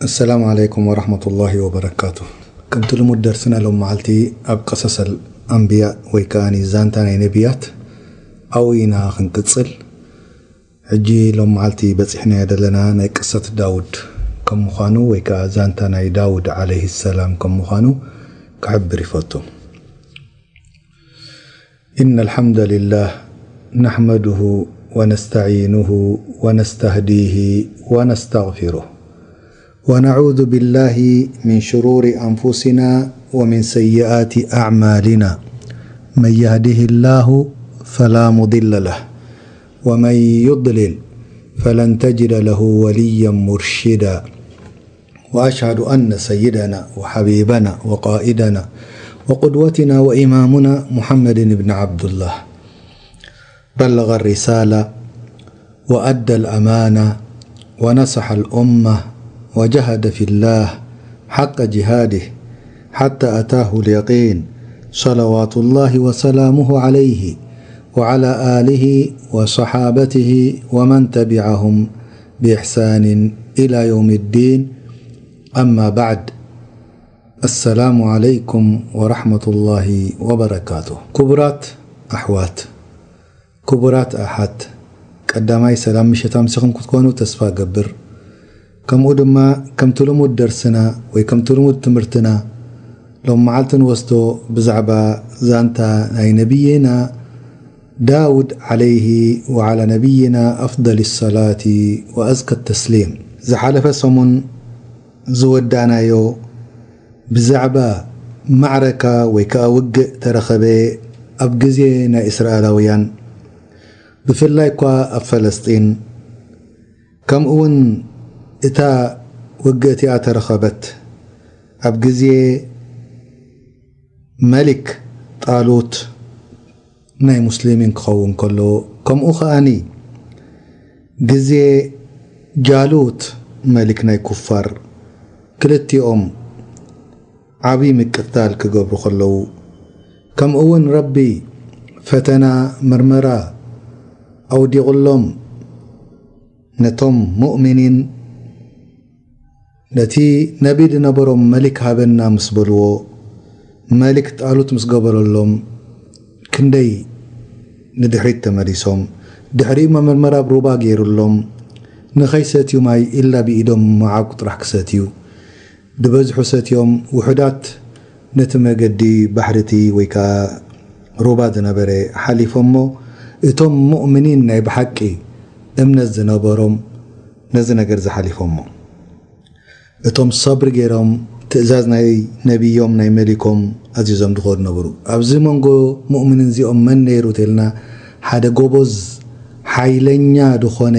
السلام عليكم ورحمة الله وبركاته. ከምቲ ልሙድ ደርስና ሎም መዓልቲ ኣብ ቀሰሰል ኣንብያ ወይ ከኣ ዛንታ ናይ ነቢያት ኣብኡ ኢና ክንቅጽል። ሕጂ ሎም መዓልቲ በጺሕናዮ ዘለና ናይ ቅሰት ዳውድ ከም ምዃኑ ወይ ከኣ ዛንታ ናይ ዳውድ ዓለይሂ ሰላም ከም ምዃኑ ክሕብር ይፈቱ። إن الحمد لله نحمده ونستعينه ونستهديه ونستغفره ونعوذ بالله من شرور أنفسنا ومن سيئات أعمالنا. من يهده الله فلا مضل له ومن يضلل فلن تجد له وليا مرشدا. وأشهد أن سيدنا وحبيبنا وقائدنا وقدوتنا وإمامنا محمد بن عبد الله بلغ الرسالة وأدى الأمانة ونصح الأمة وجهد في الله حق جهاده حتى أتاه اليقين، صلوات الله وسلامه عليه وعلى آله وصحابته ومن تبعهم بإحسان إلى يوم الدين. أما بعد. السلام عليكم ورحمة الله وبركاته. ክቡራት ኣሕዋት፣ ክቡራት ኣሓት፣ ቀዳማይ ሰላም ምሸት ኣምሲኹም ክትኮኑ ተስፋ እገብር። ከምኡ ድማ ከምቲ ልሙድ ደርስና ወይ ከምቲ ልሙድ ትምህርትና ሎም መዓልቲ ንወስዶ ብዛዕባ ዛንታ ናይ ነቢይና ዳውድ ዓለይሂ ወዓላ ነቢይና ኣፍደል ሰላቲ ወኣዝከ ተስሊም። ዝሓለፈ ሰሙን ዝወዳእናዮ ብዛዕባ ማዕረካ ወይ ከኣ ውግእ ተረኸበ ኣብ ግዜ ናይ እስራኤላውያን፣ ብፍላይ እኳ ኣብ ፈለስጢን፣ ከምኡ እውን እታ ውግእ እቲኣ ተረኸበት ኣብ ግዜ መሊክ ጣሉት ናይ ሙስሊሚን ክኸውን ከሎ፣ ከምኡ ከኣኒ ግዜ ጃሉት መሊክ ናይ ኩፋር፣ ክልቲኦም ዓብዪ ምቅትታል ክገብሩ ከለዉ፣ ከምኡ እውን ረቢ ፈተና፣ ምርመራ ኣውዲቑሎም ነቶም ሙእሚኒን፣ ነቲ ነቢ ዝነበሮም መሊክ ሃበና ምስ በልዎ፣ መሊክ ጣሉት ምስ ገበረሎም፣ ክንደይ ንድሕሪት ተመሊሶም። ድሕሪኡ መመርመራ ኣብ ሩባ ገይሩሎም፣ ንኸይሰትዩ ማይ ኢላ ብኢዶም መዓጉ ጥራሕ ክሰትዩ። ዝበዝሑ ሰትዮም፣ ውሑዳት ነቲ መገዲ ባሕርቲ ወይ ከኣ ሩባ ዝነበረ ሓሊፎሞ፣ እቶም ሙእሚኒን ናይ ብሓቂ እምነት ዝነበሮም ነዚ ነገር ዝሓሊፎሞ። እቶም ሰብሪ ገይሮም ትእዛዝ ናይ ነቢዮም ናይ መሊኮም ኣዚዞም ዝኸዱ ነበሩ። ኣብዚ መንጎ ሙእሚኒን እዚኦም መን ነይሩ ተልና፣ ሓደ ጎበዝ ሓይለኛ ዝኾነ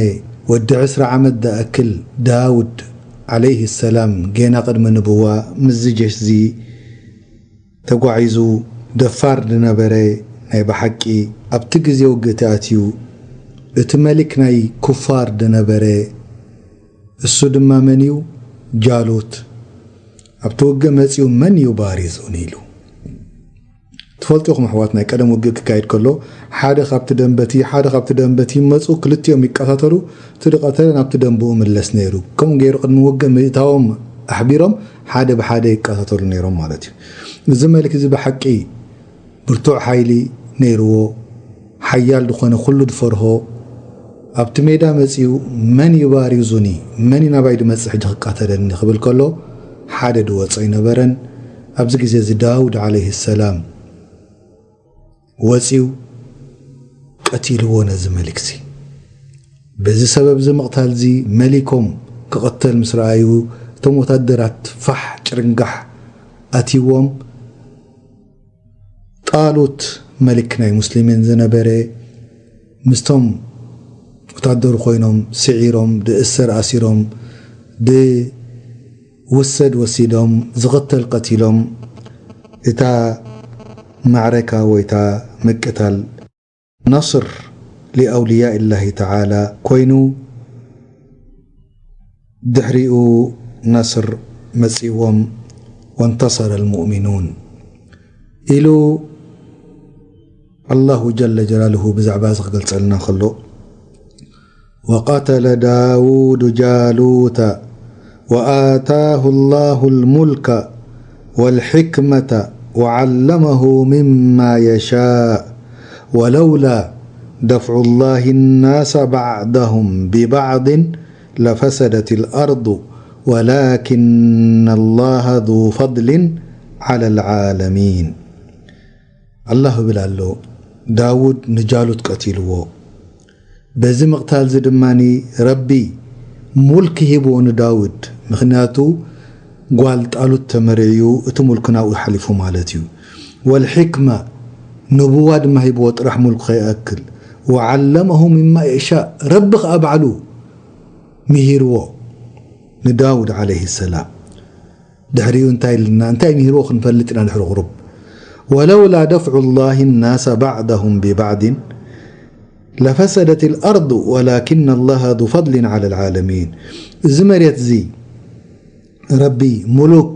ወዲ ዕስራ ዓመት ዝኣክል ዳውድ ዓለይሂ ሰላም ጌና ቅድሚ ንብዋ ምስዚ ጀሽ እዚ ተጓዒዙ፣ ደፋር ዝነበረ፣ ናይ ብሓቂ ኣብቲ ግዜ ውግእ ተኣትዩ እቲ መሊክ ናይ ኩፋር ዝነበረ፣ እሱ ድማ መን እዩ? ጃሉት። ኣብቲ ውግእ መጺኡ መን እዩ ባሪዙኒ ኢሉ። ትፈልጡ ኢኹም ኣሕዋት፣ ናይ ቀደም ውግእ ክካየድ ከሎ ሓደ ካብቲ ደንበቲ ሓደ ካብቲ ደንበቲ ይመጹ፣ ክልቲኦም ይቀታተሉ፣ እቲ ዝቐተለ ናብቲ ደንብኡ ምለስ ነይሩ። ከምኡ ገይሩ ቅድሚ ውግእ ምእታዎም ኣሕቢሮም ሓደ ብሓደ ይቀታተሉ ነይሮም ማለት እዩ። እዚ መሊክ እዚ ብሓቂ ብርቱዕ ሓይሊ ነይርዎ፣ ሓያል ዝኾነ ኩሉ ዝፈርሆ፣ ኣብቲ ሜዳ መጺኡ መን እዩ ባሪዙኒ፣ መን እዩ ናባይ ዝመጽእ ሕጂ ክቃተለኒ ክብል ከሎ ሓደ ዝወጾ ኣይነበረን። ኣብዚ ግዜ እዚ ዳውድ ዓለይሂ ሰላም ወጺኡ ቀቲልዎ ነዚ መሊክሲ። በዚ ሰበብ እዚ ምቕታል እዚ መሊኮም ክቕተል ምስ ረኣዩ እቶም ወታደራት ፋሕ ጭርንጋሕ ኣትይዎም። ጣሉት መሊክ ናይ ሙስሊሚን ዝነበረ ምስቶም ወታደሩ ኮይኖም ስዒሮም፣ ድእሰር ኣሲሮም፣ ድውሰድ ወሲዶም፣ ዝቕተል ቀቲሎም። እታ ማዕረካ ወይ እታ ምቅታል ነስር ሊኣውልያኢላሂ ተዓላ ኮይኑ፣ ድሕሪኡ ነስር መጺዎም፣ ወንተሰረ ልሙእሚኑን ኢሉ ኣላሁ ጀለ ጀላልሁ ብዛዕባ እዚ ክገልጸልና ከሎ፣ ወቀተለ ዳውድ ጃሉተ وآتاه الله الملك والحكمة وعلمه مما يشاء ولولا دفع الله الناس بعضهم ببعض لفسدت الأرض ولكن الله ذو فضل على العالمين. ኣላህ ይብል ኣሎ፣ ዳውድ ንጃሉት ቀቲልዎ። በዚ ምቕታል እዚ ድማ ረቢ ሙልክ ሂብዎ ንዳውድ። ምኽንያቱ ጓል ጣሉት ተመርዕዩ እቲ ሙልክ ናብኡ ሓሊፉ ማለት እዩ። ወልሕክማ፣ ንቡዋ ድማ ሂብዎ፣ ጥራሕ ሙልክ ከይኣክል። ወዓለመሁ ሚማ የሻእ፣ ረቢ ከኣ ባዕሉ ምሂርዎ ንዳውድ ዓለይሂ ሰላም። ድሕሪኡ እንታይ ኢልና፣ እንታይ ምሂርዎ ክንፈልጥ ኢና ድሕሪ ቁሩብ። ወለውላ ደፍዑ ላሂ ናሰ ባዕደሁም ቢባዕድን ለፈሰደት ልኣርዱ ወላኪን ላሃ ዙ ፈድሊን ዓላ ልዓለሚን። እዚ መሬት እዚ ረቢ ሙሉክ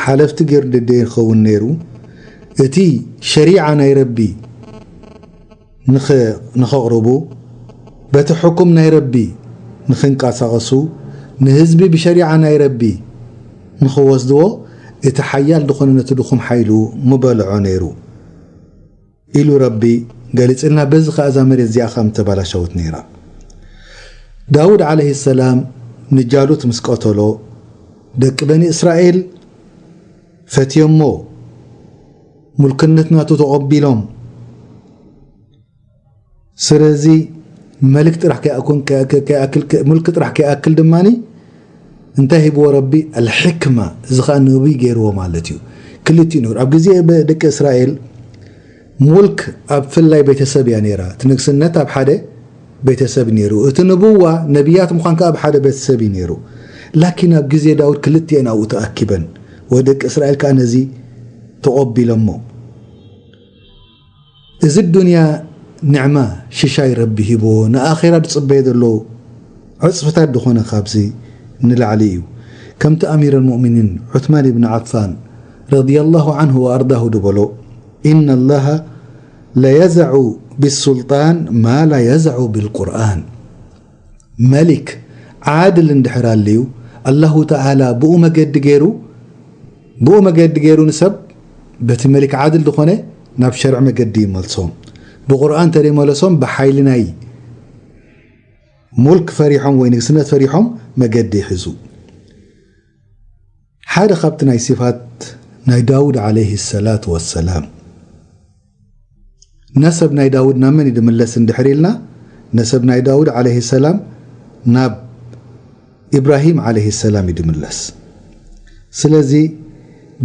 ሓለፍቲ ገይሩ ደደየ ይኸውን ነይሩ። እቲ ሸሪዓ ናይ ረቢ ንኸ-፣ ንኸቕርቡ፣ በቲ ሕኩም ናይ ረቢ ንኽንቀሳቐሱ፣ ንህዝቢ ብሸሪዓ ናይ ረቢ ንኽወስድዎ፣ እቲ ሓያል ዝኾነ ነቲ ድኹም ሓይሉ ምበልዖ ነይሩ ኢሉ ረቢ ገሊጽልና። በዚ ኸኣ እዛ መሬት እዚኣ ኸኣ ምተባላሸወት ነይራ። ዳውድ ዓለይሂ ሰላም ንጃሉት ምስ ቀተሎ፣ ደቂ በኒ እስራኤል ፈትዮሞ፣ ሙልክነት ናቱ ተቐቢሎም። ስለዚ መልክ ጥራሕ ከይኣኩን-፣ ከ-፣ ከ-፣ ከይኣክል፣ ከ-፣ ሙልክ ጥራሕ ከይኣክል ድማኒ እንታይ ሂብዎ ረቢ? ኣልሕክማ። እዚ ኸኣ ነቢይ ገይርዎ ማለት እዩ። ክልቲኡ ነይሩ። ኣብ ግዜ በ-፣ ደቂ እስራኤል ሙልክ ኣብ ፍላይ ቤተሰብ እያ ነይራ። እቲ ንግስነት ኣብ ሓደ ቤተሰብ ነይሩ። እቲ ንቡዋ፣ ነቢያት ምዃን ከኣ ኣብ ሓደ ቤተሰብ እዩ ነይሩ። ላኪን ኣብ ግዜ ዳውድ ክልቲኤን ኣብኡ ተኣኪበን። ወደቂ እስራኤል ከኣ ነዚ ተቐቢሎሞ። እዚ ዱንያ ንዕማ ሽሻይ ረቢ ሂብዎ፣ ንኣኼራ ዝጽበዮ ዘሎ ዕጽፍታት ዝኾነ ካብዚ ንላዕሊ እዩ። ከምቲ ኣሚር ኣልሙእሚኒን ዑስማን ኢብን ዓፋን ረዲየላሁ ዓንሁ ወኣርዳሁ ዝበሎ፣ ኢነ ላሃ ለየዘዑ ብሱልጣን ማ ላ የዘዑ ብልቁርኣን። መሊክ ዓድል እንድሕር ኣልዩ፣ ኣላሁ ተዓላ ብኡ መገዲ ገይሩ፣ ብኡ መገዲ ገይሩ ንሰብ በቲ መሊክ ዓድል ዝኾነ ናብ ሸርዒ መገዲ ይመልሶም። ብቁርኣን ተደይመለሶም ብሓይሊ ናይ ሙልክ ፈሪሖም ወይ ንግስነት ፈሪሖም መገዲ ይሕዙ። ሓደ ካብቲ ናይ ሲፋት ናይ ዳውድ ዓለይሂ ሰላቱ ወሰላም፣ ነሰብ ናይ ዳውድ ናብ መን እዩ ድምለስ እንድሕር ኢልና፣ ነሰብ ናይ ዳውድ ዓለይሂ ሰላም ናብ ኢብራሂም ዓለይሂ ሰላም እዩ ድምለስ። ስለዚ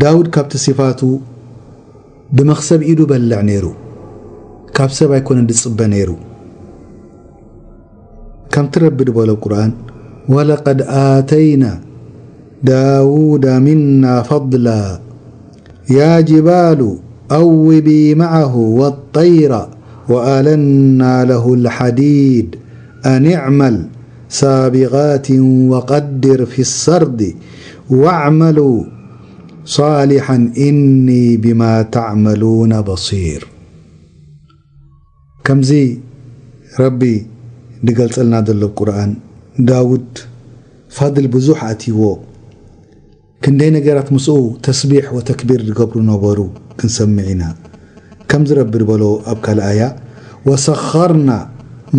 ዳውድ ካብቲ ሲፋቱ ብመኽሰብ ኢዱ በልዕ ነይሩ፣ ካብ ሰብ ኣይኮነን ድጽበ ነይሩ። ከምቲ ረቢ ድበሎ ኣብ ቁርኣን፣ ወለቀድ ኣተይና ዳውዳ ሚና ፈድላ፣ يا جبال أوبي معه والطير وألنا له الحديد أن اعمل سابغات وقدر في السرد واعملوا صالحا إني بما تعملون بصير. ከምዚ ረቢ ድገልጸልና ዘሎ ቁርኣን፣ ዳውድ ፋድል ብዙሕ ኣትይዎ። ክንደይ ነገራት ምስኡ ተስቢሕ ወተክቢር ዝገብሩ ነበሩ ክንሰምዕ ኢና። ከምዚ ረቢ ዝበሎ ኣብ ካልእ ኣያ፣ وسخرنا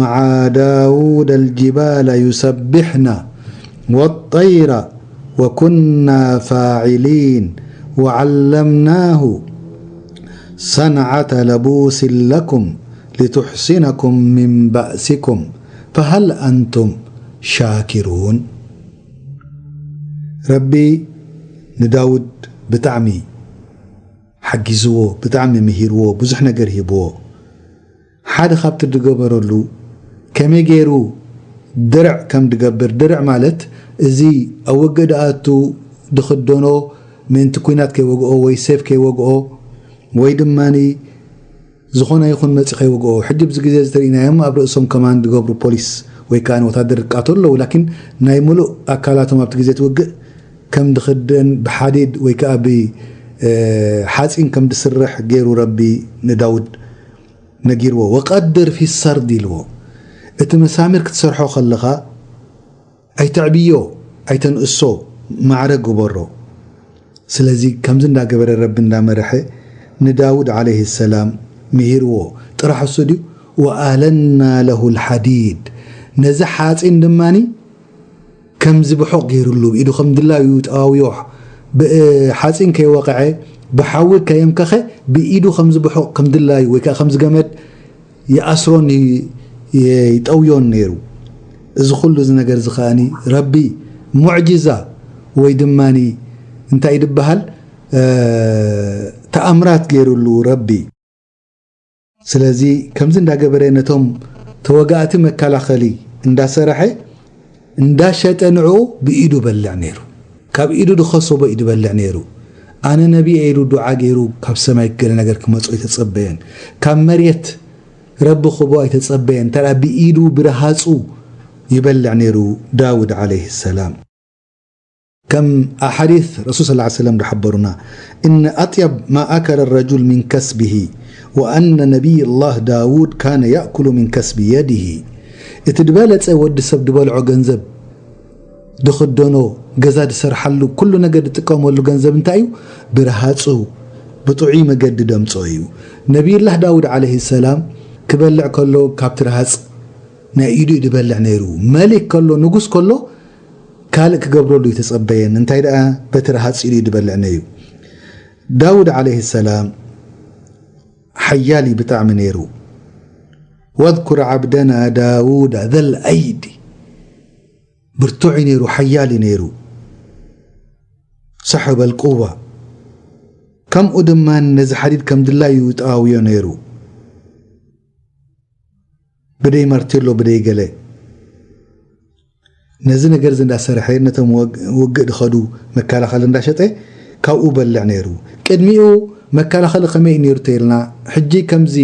مع داود الجبال يسبحن والطير وكنا فاعلين وعلمناه صنعة لبوس لكم لتحصنكم من بأسكم فهل أنتم شاكرون። ረቢ ንዳውድ ብጣዕሚ ሓጊዝዎ፣ ብጣዕሚ ምሂርዎ፣ ብዙሕ ነገር ሂብዎ። ሓደ ካብቲ ዝገበረሉ ከመይ ገይሩ ድርዕ ከም ድገብር፣ ድርዕ ማለት እዚ ኣብ ወገ ድኣቱ ድኽደኖ ምእንቲ ኲናት ከይወግኦ ወይ ሴፍ ከይወግኦ ወይ ድማኒ ዝኾነ ይኹን መፂ ከይወግኦ። ሕጂ ብዚ ግዜ እዚ ተሪእናዮም ኣብ ርእሶም ከማን ዝገብሩ ፖሊስ ወይ ከዓ ወታደር ዝቃተሉ ኣለዉ። ላኪን ናይ ሙሉእ ኣካላቶም ኣብቲ ግዜ ትውግእ ከም ድኽደን ብሓዲድ ወይ ከዓ ብ፣ እ፣ ሓፂን ከም ድስርሕ ገይሩ ረቢ ንዳውድ ነጊርዎ። ወቀድር ፊ ሰርድ ኢልዎ። እቲ መሳሚር ክትሰርሖ ከለኻ ኣይተዕብዮ፣ ኣይተንእሶ። ማዕረ ግበሮ። ስለዚ ከምዚ እንዳገበረ ረቢ እንዳመረሐ ንዳውድ ዓለይሂ ሰላም ምሂርዎ። ጥራሕ እሱ ድዩ? ወኣለና ለሁ ልሓዲድ፣ ነዚ ሓፂን ድማኒ ከምዚ ብሑቕ ገይሩሉ፣ ብኢዱ ከም ድላዩ ጠዋውዮ፣ ብ-፣ ሓፂን ከይወቕዐ፣ ብሓዊ ከየምከኸ፣ ብኢዱ ከምዚ ብሑቕ ከም ድላዩ ወይ ከዓ ከምዚ ገመድ ይኣስሮን ይ-፣ ይጠውዮን ነይሩ። እዚ ኩሉ እዚ ነገር እዚ ከኣኒ ረቢ ሙዕጂዛ ወይ ድማኒ እንታይ ድበሃል፣ እ፣ ተኣምራት ገይሩሉ ረቢ። ስለዚ ከምዚ እንዳገበረ ነቶም ተወጋእቲ መከላኸሊ እንዳሰረሐ እንዳሸጠ ንዕኡ ብኢዱ በልዕ ነይሩ። ካብ ኢዱ ድኸሰቦ እዩ ድበልዕ ነይሩ። ኣነ ነቢ ኢሉ ዱዓ ገይሩ ካብ ሰማይ ገለ ነገር ክመጾ ኣይተጸበየን። ካብ መሬት ረቢ ክቦ ኣይተጸበየን። እንተ ደኣ ብኢዱ ብረሃጹ ይበልዕ ነይሩ ዳውድ ዓለይሂ ሰላም። ከም ኣሓዲስ ረሱል ሰለላሁ ዐለይሂ ወሰለም ዝሓበሩና፣ እነ ኣጥየብ ማ ኣከለ ረጁል ሚን ከስቢሂ ወኣነ ነቢይላህ ዳውድ ካነ ያእኩሉ ሚን ከስቢ የዲሂ። እቲ ዝበለጸ ወዲ ሰብ ዝበልዖ ገንዘብ፣ ድኽደኖ፣ ገዛ ድሰርሓሉ፣ ኩሉ ነገር ድጥቀመሉ ገንዘብ እንታይ እዩ? ብረሃጹ፣ ብጥዑይ መገዲ ደምጾ እዩ። ነቢይላህ ዳውድ ዓለይሂ ሰላም ክበልዕ ከሎ ካብቲ ረሃጽ ናይ ኢዱ እዩ ድበልዕ ነይሩ። መሊክ ከሎ፣ ንጉስ ከሎ፣ ካልእ ክገብረሉ ይተጸበየን። እንታይ ደኣ በቲ ረሃጽ ኢሉ ድበልዕ ነይሩ። ዳውድ ዓለይሂ ሰላም ሓያል እዩ ብጣዕሚ ነይሩ። ወዝኩር ዓብደና ዳውድ ዘል ኣይዲ። ብርቱዕ እዩ ነይሩ፣ ሓያል እዩ ነይሩ። ሰሕበል ቁዋ። ከምኡ ድማ ነዚ ሓዲድ ከም ድላዩ ይጠዋውዮ ነይሩ። ብደይ ማርቴሎ፣ ብደይ ገለ። ነዚ ነገር እዚ እንዳሰርሐ ነቶም ወግ-፣ ውግእ ድኸዱ መከላኸሊ እንዳሸጠ ካብኡ በልዕ ነይሩ። ቅድሚኡ መከላኸሊ ከመይ እዩ ነይሩ ተይልና፣ ሕጂ ከምዚ፣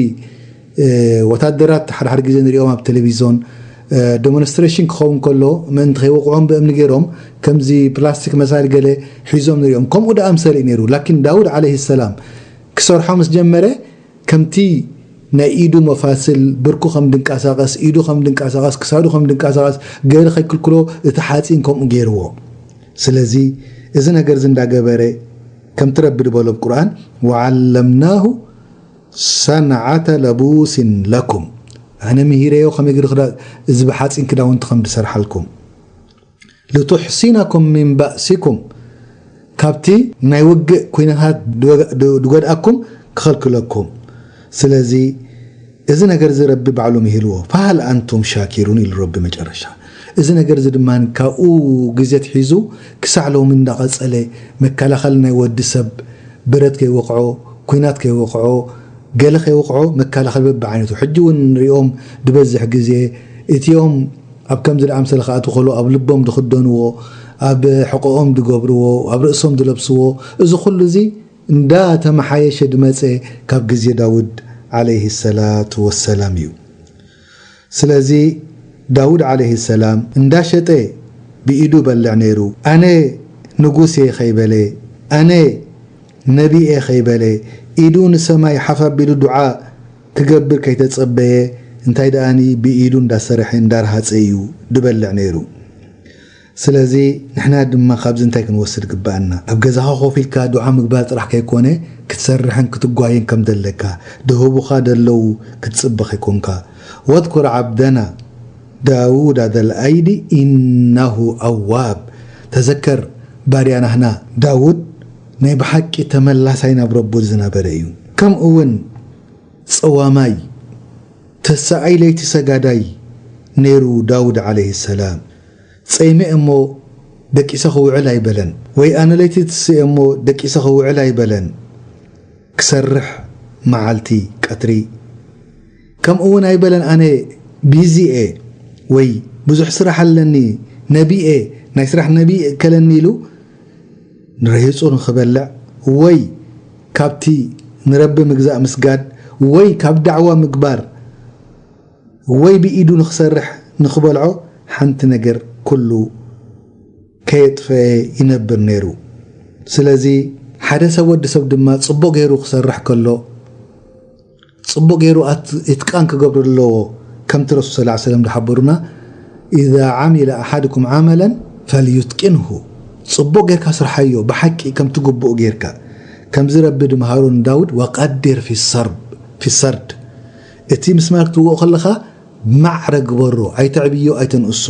እ፣ ወታደራት ሓደ ሓደ ግዜ ንሪኦም ኣብ ቴሌቪዞን፣ እ፣ ዴሞንስትሬሽን ክኸውን ከሎ ምእንቲ ከይወቕዖም ብእምኒ ገይሮም ከምዚ ፕላስቲክ መሳሊ ገለ ሒዞም ንሪኦም። ከምኡ ደኣ ምሰሊ እዩ ነይሩ። ላኪን ዳውድ ዓለይሂ ሰላም ክሰርሖ ምስ ጀመረ ከምቲ ናይ ኢዱ መፋስል ብርኩ ከም ድንቀሳቐስ፣ ኢዱ ከም ድንቀሳቐስ፣ ክሳዱ ከም ድንቀሳቐስ፣ ገለ ከይክልክሎ እቲ ሓፂን ከምኡ ገይርዎ። ስለዚ እዚ ነገር እዚ እንዳገበረ ከምቲ ረቢ ዝበሎ ኣብ ቁርኣን፣ ወዓለምናሁ ሰንዓተ ለቡሲን ለኩም፣ ኣነ ምሂረዮ ከመይ ገይሩ ክዳ-፣ እዚ ብሓፂን ክዳውንቲ ከም ዝሰርሓልኩም። ልቱሕሲነኩም ሚን ባእሲኩም፣ ካብቲ ናይ ውግእ ኩነታት ድወ-፣ ድ-፣ ድጎድኣኩም ክኸልክለኩም። ስለዚ እዚ ነገር እዚ ረቢ ባዕሉ ምሂልዎ። ፈሃል ኣንቱም ሻኪሩን ኢሉ ረቢ መጨረሻ። እዚ ነገር እዚ ድማ ካብኡ ግዜ ትሒዙ ክሳዕ ሎሚ እንዳቐጸለ መከላኸሊ ናይ ወዲ ሰብ ብረት ከይወቕዖ፣ ኩናት ከይወቕዖ፣ ገለ ከይወቕዖ መከላኸሊ በብዓይነቱ። ሕጂ እውን ንሪኦም ዝበዝሕ ግዜ እቲኦም ኣብ ከምዚ ዝኣምሰለ ክኣትዉ ከለዉ ኣብ ልቦም ዝኽደንዎ፣ ኣብ ሕቖኦም ዝገብርዎ፣ ኣብ ርእሶም ዝለብስዎ፣ እዚ ኩሉ እዚ እንዳተመሓየሸ ዝመጸ ካብ ግዜ ዳውድ ዓለይሂ ሰላቱ ወሰላም እዩ። ስለዚ ዳውድ ዓለይሂ ሰላም እንዳሸጠ ብኢዱ በልዕ ነይሩ። ኣነ ንጉስ እየ ከይበለ፣ ኣነ ነቢ እየ ከይበለ፣ ኢዱ ንሰማይ ሓፍ ኣቢሉ ዱዓ ክገብር ከይተጸበየ፣ እንታይ ደኣኒ ብኢዱ እንዳሰረሐ እንዳረሃጸ እዩ ድበልዕ ነይሩ። ስለዚ ንሕና ድማ ካብዚ እንታይ ክንወስድ ግባኣና? ኣብ ገዛኻ ኮፍ ኢልካ ዱዓ ምግባር ጥራሕ ከይኮነ፣ ክትሰርሕን ክትጓየን ከም ዘለካ፣ ድህቡኻ ደለዉ ክትጽበ ከይኮንካ። ወዝኩር ዓብደና ዳውድ ዘል ኣይዲ ኢነሁ ኣዋብ። ተዘከር ባርያ ናህና ዳውድ ናይ ብሓቂ ተመላሳይ ናብ ረቡ ዝነበረ እዩ። ከምኡ እውን ጸዋማይ፣ ተስኣይ ለይቲ ሰጋዳይ ነይሩ ዳውድ ዓለይሂ ሰላም። ጸይመ እሞ ደቂሰ ክውዕል ኣይበለን፣ ወይ ኣነ ለይቲ ትስኤ እሞ ደቂሰ ክውዕል ኣይበለን። ክሰርሕ መዓልቲ ቀትሪ። ከምኡ እውን ኣይበለን ኣነ ቢዚ እየ ወይ ብዙሕ ስራሕ ኣለኒ፣ ነቢ እየ፣ ናይ ስራሕ ነቢ እከለኒ ኢሉ ንረሂጹ ንኽበልዕ ወይ ካብቲ ንረቢ ምግዛእ ምስጋድ ወይ ካብ ዳዕዋ ምግባር ወይ ብኢዱ ንኽሰርሕ ንኽበልዖ ሓንቲ ነገር ኩሉ ከየጥፈኤ ይነብር ነይሩ። ስለዚ ሓደ ሰብ ወዲ ሰብ ድማ ጽቡቕ ገይሩ ክሰርሕ ከሎ ጽቡቕ ገይሩ ኣት-፣ ኢትቃን ክገብር ኣለዎ። ከምቲ ረሱል ሰለላሁ ዐለይሂ ወሰለም ዝሓበሩና፣ "ኢዛ ዓሚለ ኣሓድኩም ዓመለን ፈልዩትቂንሁ፣ ጽቡቕ ጌርካ ስርሓዮ፣ ብሓቂ ከምቲ ግቡእ ጌርካ። ከምዚ ረቢ ድምሃሮ ንዳውድ፣ "ወቀድር ፊ ሰርብ-፣ ፊ ሰርድ." እቲ ምስማር ክትብልዎ ከለኻ ማዕረ ግበሮ፣ ኣይተዕብዮ፣ ኣይተንእሶ።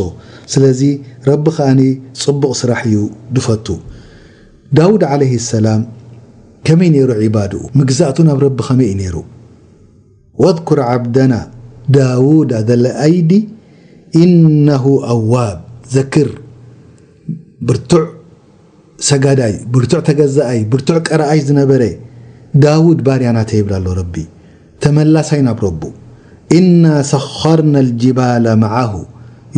ስለዚ ረቢ ከኣኒ ጽቡቕ ስራሕ እዩ ድፈቱ። ዳውድ ዓለይሂ ሰላም ከመይ ነይሩ ዒባድኡ? ምግዛእቱ ናብ ረቢ ከመይ እዩ ነይሩ? "ወዝኩር ዓብደና ዳውዳ ዘል ኣይዲ ኢነሁ ኣዋብ." ዘክር፣ ብርቱዕ ሰጋዳይ፣ ብርቱዕ ተገዛኣይ፣ ብርቱዕ ቀረኣይ ዝነበረ ዳውድ ባርያ ናተይ ይብል ኣሎ ረቢ። ተመላሳይ ናብ ረቡ። "ኢና ሰኸርና ልጅባለ መዓሁ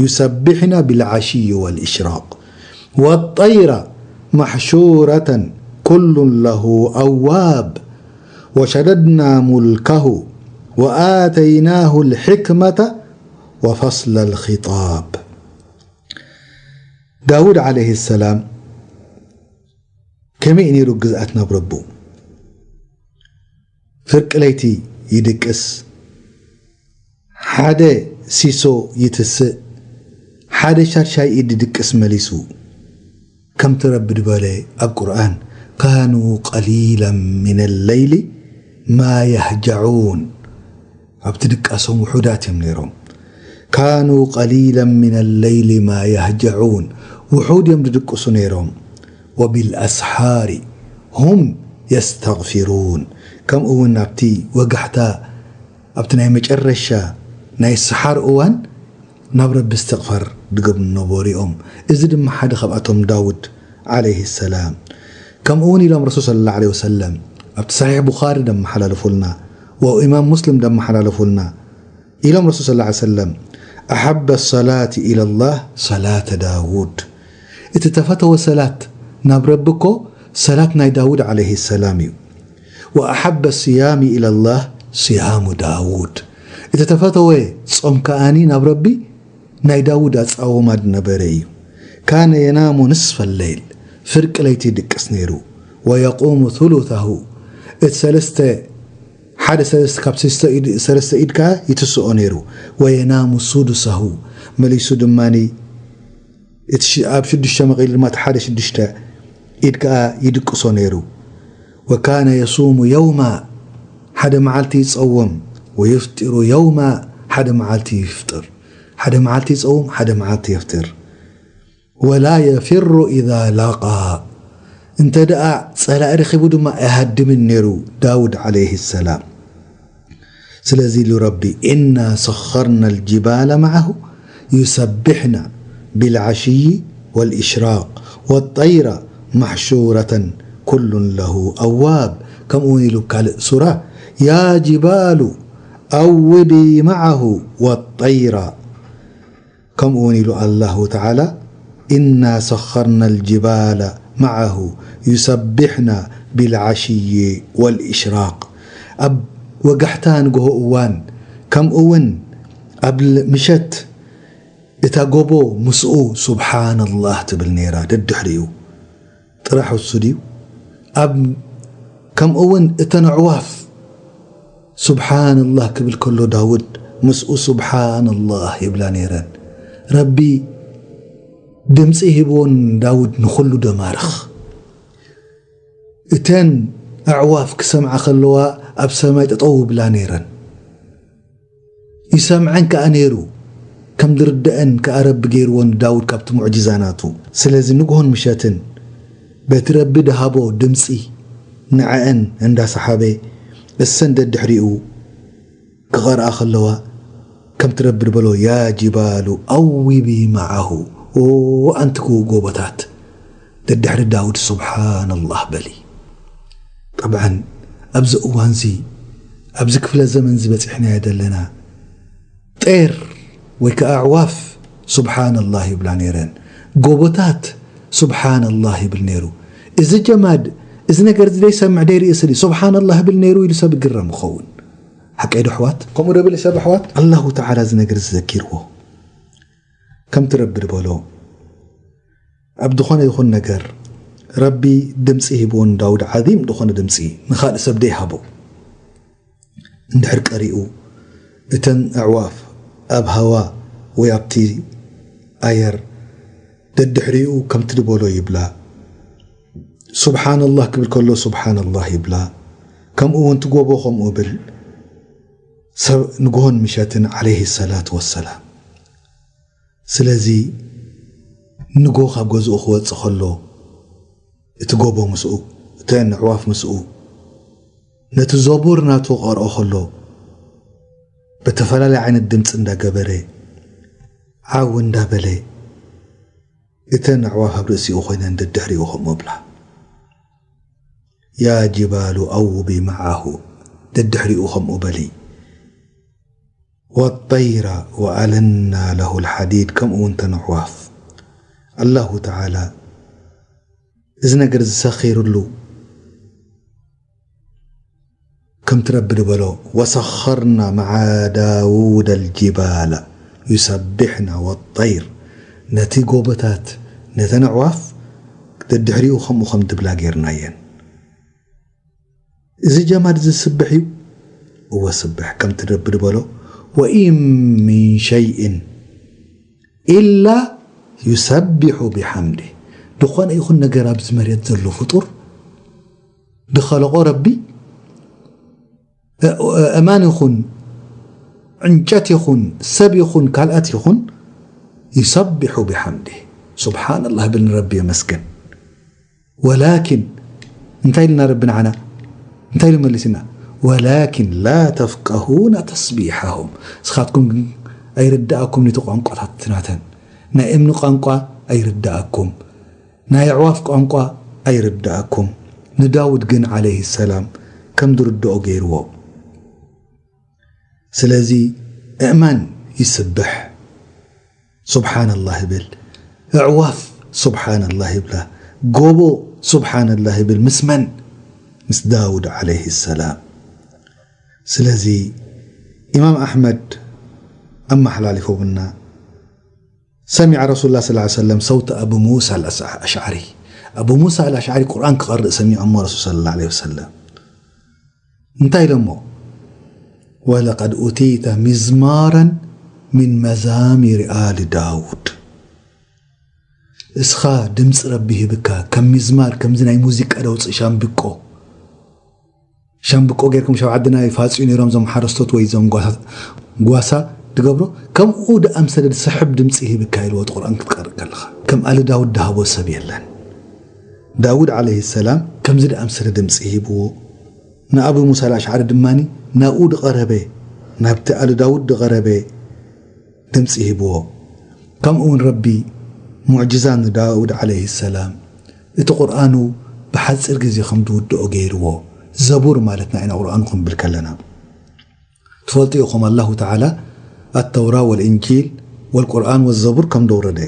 ዩሰቢሕና ቢልዓሽይ ወልእሽራቅ ወጠይራ መሕሹረተን ኩሉን ለሁ ኣዋብ ወሸደድና ሙልከሁ ወኣተይናሁ ልሕክመተ ወፈስለ ልኺጣብ." ዳውድ ዓለይሂ ሰላም ከመይ እዩ ነይሩ ግዝኣት ናብ ረቡ? ፍርቂ ለይቲ ይድቅስ፣ ሓደ ሲሶ ይትስእ፣ ሓደ ሻድሻይ ኢድ ይድቅስ መሊሱ። ከምቲ ረቢ ድበለ ኣብ ቁርኣን፣ "ካኑ ቀሊለን ሚነ ለይሊ ማ የህጀዑን።" ኣብቲ ድቃሶም ውሑዳት እዮም ነይሮም። "ካኑ ቀሊለን ሚነ ለይሊ ማ የህጀዑን።" ውሑድ እዮም ድድቅሱ ነይሮም። "ወቢልኣስሓሪ ሁም የስተግፊሩን።" ከምኡ እውን ኣብቲ ወጋሕታ፣ ኣብቲ ናይ መጨረሻ ናይ ሰሓር እዋን ናብ ረቢ እስትቕፋር ድገብሩ ነበሩ እዮም። እዚ ድማ ሓደ ካብኣቶም ዳውድ ዓለይሂ ሰላም። ከምኡ እውን ኢሎም ረሱል ሰለላሁ ዐለይሂ ወሰለም፣ ኣብቲ ሰሒሕ ቡኻሪ ደመሓላለፉልና፣ ወኢማም ሙስሊም ደመሓላለፉልና፣ ኢሎም ረሱል ሰለላሁ ዐለይሂ ወሰለም፣ "ኣሐበ ሰላቲ ኢለላህ ሰላተ ዳውድ።" እቲ ተፈተወ ሰላት ናብ ረቢ እኮ ሰላት ናይ ዳውድ ዓለይሂ ሰላም እዩ። "ወኣሐበ ስያሚ ኢለላህ ስያሙ ዳውድ።" እቲ ተፈተወ ጾም ከኣኒ ናብ ረቢ ናይ ዳውድ ኣጻውማ ድነበረ እዩ። "ካነ የናሙ ንስፈ ለይል።" ፍርቂ ለይቲ ይድቅስ ነይሩ። "ወየቁሙ ثሉثሁ።" እቲ ሰለስተ፣ ሓደ ሰለስተ ካብ ሰለስተ ኢድ፣ ሰለስተ ኢድ ከኣ ይትስኦ ነይሩ። "ወየናሙ ሱዱሰሁ።" መሊሱ ድማኒ እቲ ሽ-፣ ኣብ ሽዱሽተ መቒሉ ድማ እቲ ሓደ ሽዱሽተ ኢድ ከኣ ይድቅሶ ነይሩ። "ወካነ የሱሙ የውማ።" ሓደ መዓልቲ ይጸውም። "ወዩፍጢሩ የውማ።" ሓደ መዓልቲ ይፍጥር። ሓደ መዓልቲ ይጸውም፣ ሓደ መዓልቲ የፍጥር። "ወላ የፊሩ ኢዛ ላቃ።" እንተ ደኣ ጸላኢ ረኺቡ ድማ ኣይሃድምን ነይሩ ዳውድ ዓለይሂ ሰላም። ስለዚ ኢሉ ረቢ፣ "ኢና ሰኸርና ልጅባለ መዓሁ ዩሰቢሕና ቢልዓሽይ ወልእሽራቅ ወጠይራ መሕሹረተን ኩሉን ለሁ ኣዋብ።" ከምኡ እውን ኢሉ ካልእ ሱራ፣ "ያ ጅባሉ ኣውቢ መዓሁ ወጠይራ።" ከምኡ እውን ኢሉ ኣላሁ ተዓላ፣ "ኢና ሰኸርና ልጅባለ መዓሁ ዩሰቢሕና ቢልዓሽይ ወልእሽራቅ።" ኣብ ወጋሕታ ንግሆ እዋን፣ ከምኡ እውን ኣብ ል-፣ ምሸት እታ ጎቦ ምስኡ ሱብሓነላህ ትብል ነይራ ደድሕሪኡ። ጥራሕ እሱ ድዩ? ኣብ፣ ከምኡ እውን እተን ኣዕዋፍ ሱብሓነላህ ክብል ከሎ ዳውድ ምስኡ ሱብሓነላህ ይብላ ነይረን። ረቢ ድምፂ ሂብዎ ንዳውድ ንኹሉ ደማርኽ። እተን ኣዕዋፍ ክሰምዓ ከለዋ ኣብ ሰማይ ጠጠው ይብላ ነይረን። ይሰምዐን ከኣ ነይሩ፣ ከም ዝርድአን ከኣ ረቢ ገይርዎ ንዳውድ ካብቲ ሙዕጅዛ ናቱ። ስለዚ ንግሆን ምሸትን በቲ ረቢ ድሃቦ ድምፂ ንዐአን እንዳሰሓበ፣ እሰን ደድሕሪኡ ክቐርኣ ከለዋ፣ ከምቲ ረቢ ድበሎ፣ "ያ ጅባሉ ኣውቢ መዓሁ።" ኦ፣ ኣንቲ ክው ጎቦታት፣ ደድሕሪ ዳውድ ሱብሓነላህ በሊ። ጠብዓን፣ ኣብዚ እዋንዚ፣ ኣብዚ ክፍለ ዘመንዚ በጺሕናዮ ዘለና፣ ጤር ወይ ከኣ ኣዕዋፍ ሱብሓነላህ ይብላ ነይረን። ጎቦታት ሱብሓነላህ ይብል ነይሩ። እዚ ጀማድ፣ እዚ ነገር እዚ ደይሰምዕ ደይርኢ ስሊ ሱብሓነላህ ይብል ነይሩ ኢሉ ሰብ ይግረም ይኸውን። ሓቀይ ዶ ኣሕዋት? ከምኡ ዶ ይብል ሰብ ኣሕዋት? ኣላሁ ተዓላ እዚ ነገር እዚ ዘኪርዎ። ከምቲ ረቢ ዝበሎ፣ ኣብ ዝኾነ ይኹን ነገር ረቢ ድምፂ ሂብዎ ንዳውድ፣ ዓዚም ዝኾነ ድምፂ ንኻልእ ሰብ ደይሃቦ። እንድሕር ቀሪኡ፣ እተን ኣዕዋፍ ኣብ ሃዋ ወይ ኣብቲ ኣየር ደድሕሪኡ ከምቲ ዝበሎ ይብላ። ሱብሓነላህ ክብል ከሎ ሱብሓነላህ ይብላ። ከምኡ እውን እቲ ጎቦ ከምኡ ብል። ሰብ ንግሆን ምሸትን ዓለይሂ ሰላቱ ወሰላም። ስለዚ ንግሆ ካብ ገዝኡ ክወጽእ ከሎ እቲ ጎቦ ምስኡ፣ እተን ኣዕዋፍ ምስኡ፣ ነቲ ዘቡር ናቱ ክቐርኦ ከሎ ብተፈላለየ ዓይነት ድምፂ እንዳገበረ ዓው እንዳበለ እተን ኣዕዋፍ ኣብ ርእሲኡ ኮይነን ደድሕሪኡ ከምኡ ብላ። ያ ጅባሉ ኣውቢ መዓሁ፣ ደድሕሪኡ ከምኡ በሊ። ወጠይራ ወኣለና ለሁ ልሓዲድ፣ ከምኡ እውን ተን ኣዕዋፍ። ኣላሁ ተዓላ እዚ ነገር ዝሰኺሩሉ ከምቲ ረቢ ዝበሎ፣ ወሰኸርና መዓ ዳውድ ኣልጅባላ ዩሰቢሕና ወጠይር፣ ነቲ ጎቦታት ነተን ኣዕዋፍ ደድሕሪኡ ከምኡ ከም ድብላ ጌርናየን። እዚ ጀማድ እዚ ስብሕ እዩ። እወ ስብሕ፣ ከምቲ ረቢ ዝበሎ፣ ወኢን ሚን ሸይእን ኢላ ዩሰቢሑ ቢሓምዲ። ዝኾነ ይኹን ነገር ኣብዚ መሬት ዘሎ ፍጡር ድኸለቆ ረቢ፣ እ- እማን ይኹን ዕንጨት ይኹን ሰብ ይኹን ካልኣት ይኹን ይሰቢሑ ቢሓምዲ። ሱብሓነላህ ብል ንረቢ የመስግን። ወላኪን እንታይ ኢልና ረቢ ንዓና እንታይ ኢሉ መሊስና? ወላኪን ላ ተፍቀሁና ተስቢሓሁም፣ እስኻትኩም ግን ኣይርዳእኩም ነቲ ቋንቋታት ናተን። ናይ እምኒ ቋንቋ ኣይርዳእኩም፣ ናይ ኣዕዋፍ ቋንቋ ኣይርዳእኩም። ንዳውድ ግን ዓለይሂ ሰላም ከም ዝርድኦ ገይርዎ። ስለዚ እእማን ይስብሕ፣ ሱብሓነላህ ይብል። ኣዕዋፍ ሱብሓነላህ ይብላ። ጎቦ ሱብሓነላህ ይብል። ምስ መን? ምስ ዳውድ ዓለይሂ ሰላም። ስለዚ ኢማም ኣሕመድ ኣመሓላሊፎምና፣ ሰሚዐ ረሱሉላህ ሰለላሁ ዐለይሂ ወሰለም ሰውተ ኣቡ ሙሳ ኣልኣሽዓሪ። ኣቡ ሙሳ ኣልኣሽዓሪ ቁርኣን ክቐርእ ሰሚዖሞ ረሱል ሰለላሁ ዐለይሂ ወሰለም። እንታይ ኢሎሞ? ወለቀድ ኡቲተ ሚዝማራን ሚን መዛሚር ኣሊ ዳውድ። እስኻ ድምፂ ረቢ ሂብካ፣ ከም ሚዝማር፣ ከምዚ ናይ ሙዚቃ ደውፅእ ሻምብቆ፣ ሻምብቆ ጌርኩም፣ ሻብ ዓድና ይፋፅዩ ነይሮም እዞም ሓረስቶት ወይ እዞም ጓሳ፣ ጓሳ ድገብሮ፣ ከምኡ ድኣምሰለ ዝስሕብ ድምፂ ሂብካ ኢልዎ፣ እቲ ቁርኣን ክትቀርእ ከለኻ። ከም ኣሊ ዳውድ ድሃቦ ሰብ የለን። ዳውድ ዓለይሂ ሰላም ከምዚ ድኣምሰለ ድምፂ ሂብዎ። ንኣቡ ሙሳ ኣልኣሽዓሪ ድማ ናብኡ ድቐረበ፣ ናብቲ ኣሊ ዳውድ ድቐረበ ድምፂ ሂብዎ። ከምኡ እውን ረቢ ሙዕጅዛ ንዳውድ ዓለይሂ ሰላም እቲ ቁርኣኑ ብሓፂር ግዜ ከም ዝውድኦ ገይርዎ። ዘቡር ማለትና ኢና ቁርኣኑ ክንብል ከለና። ትፈልጡ ኢኹም ኣላሁ ተዓላ ኣተውራ ወልእንጂል ወልቁርኣን ወዘቡር ከም ደውረደ።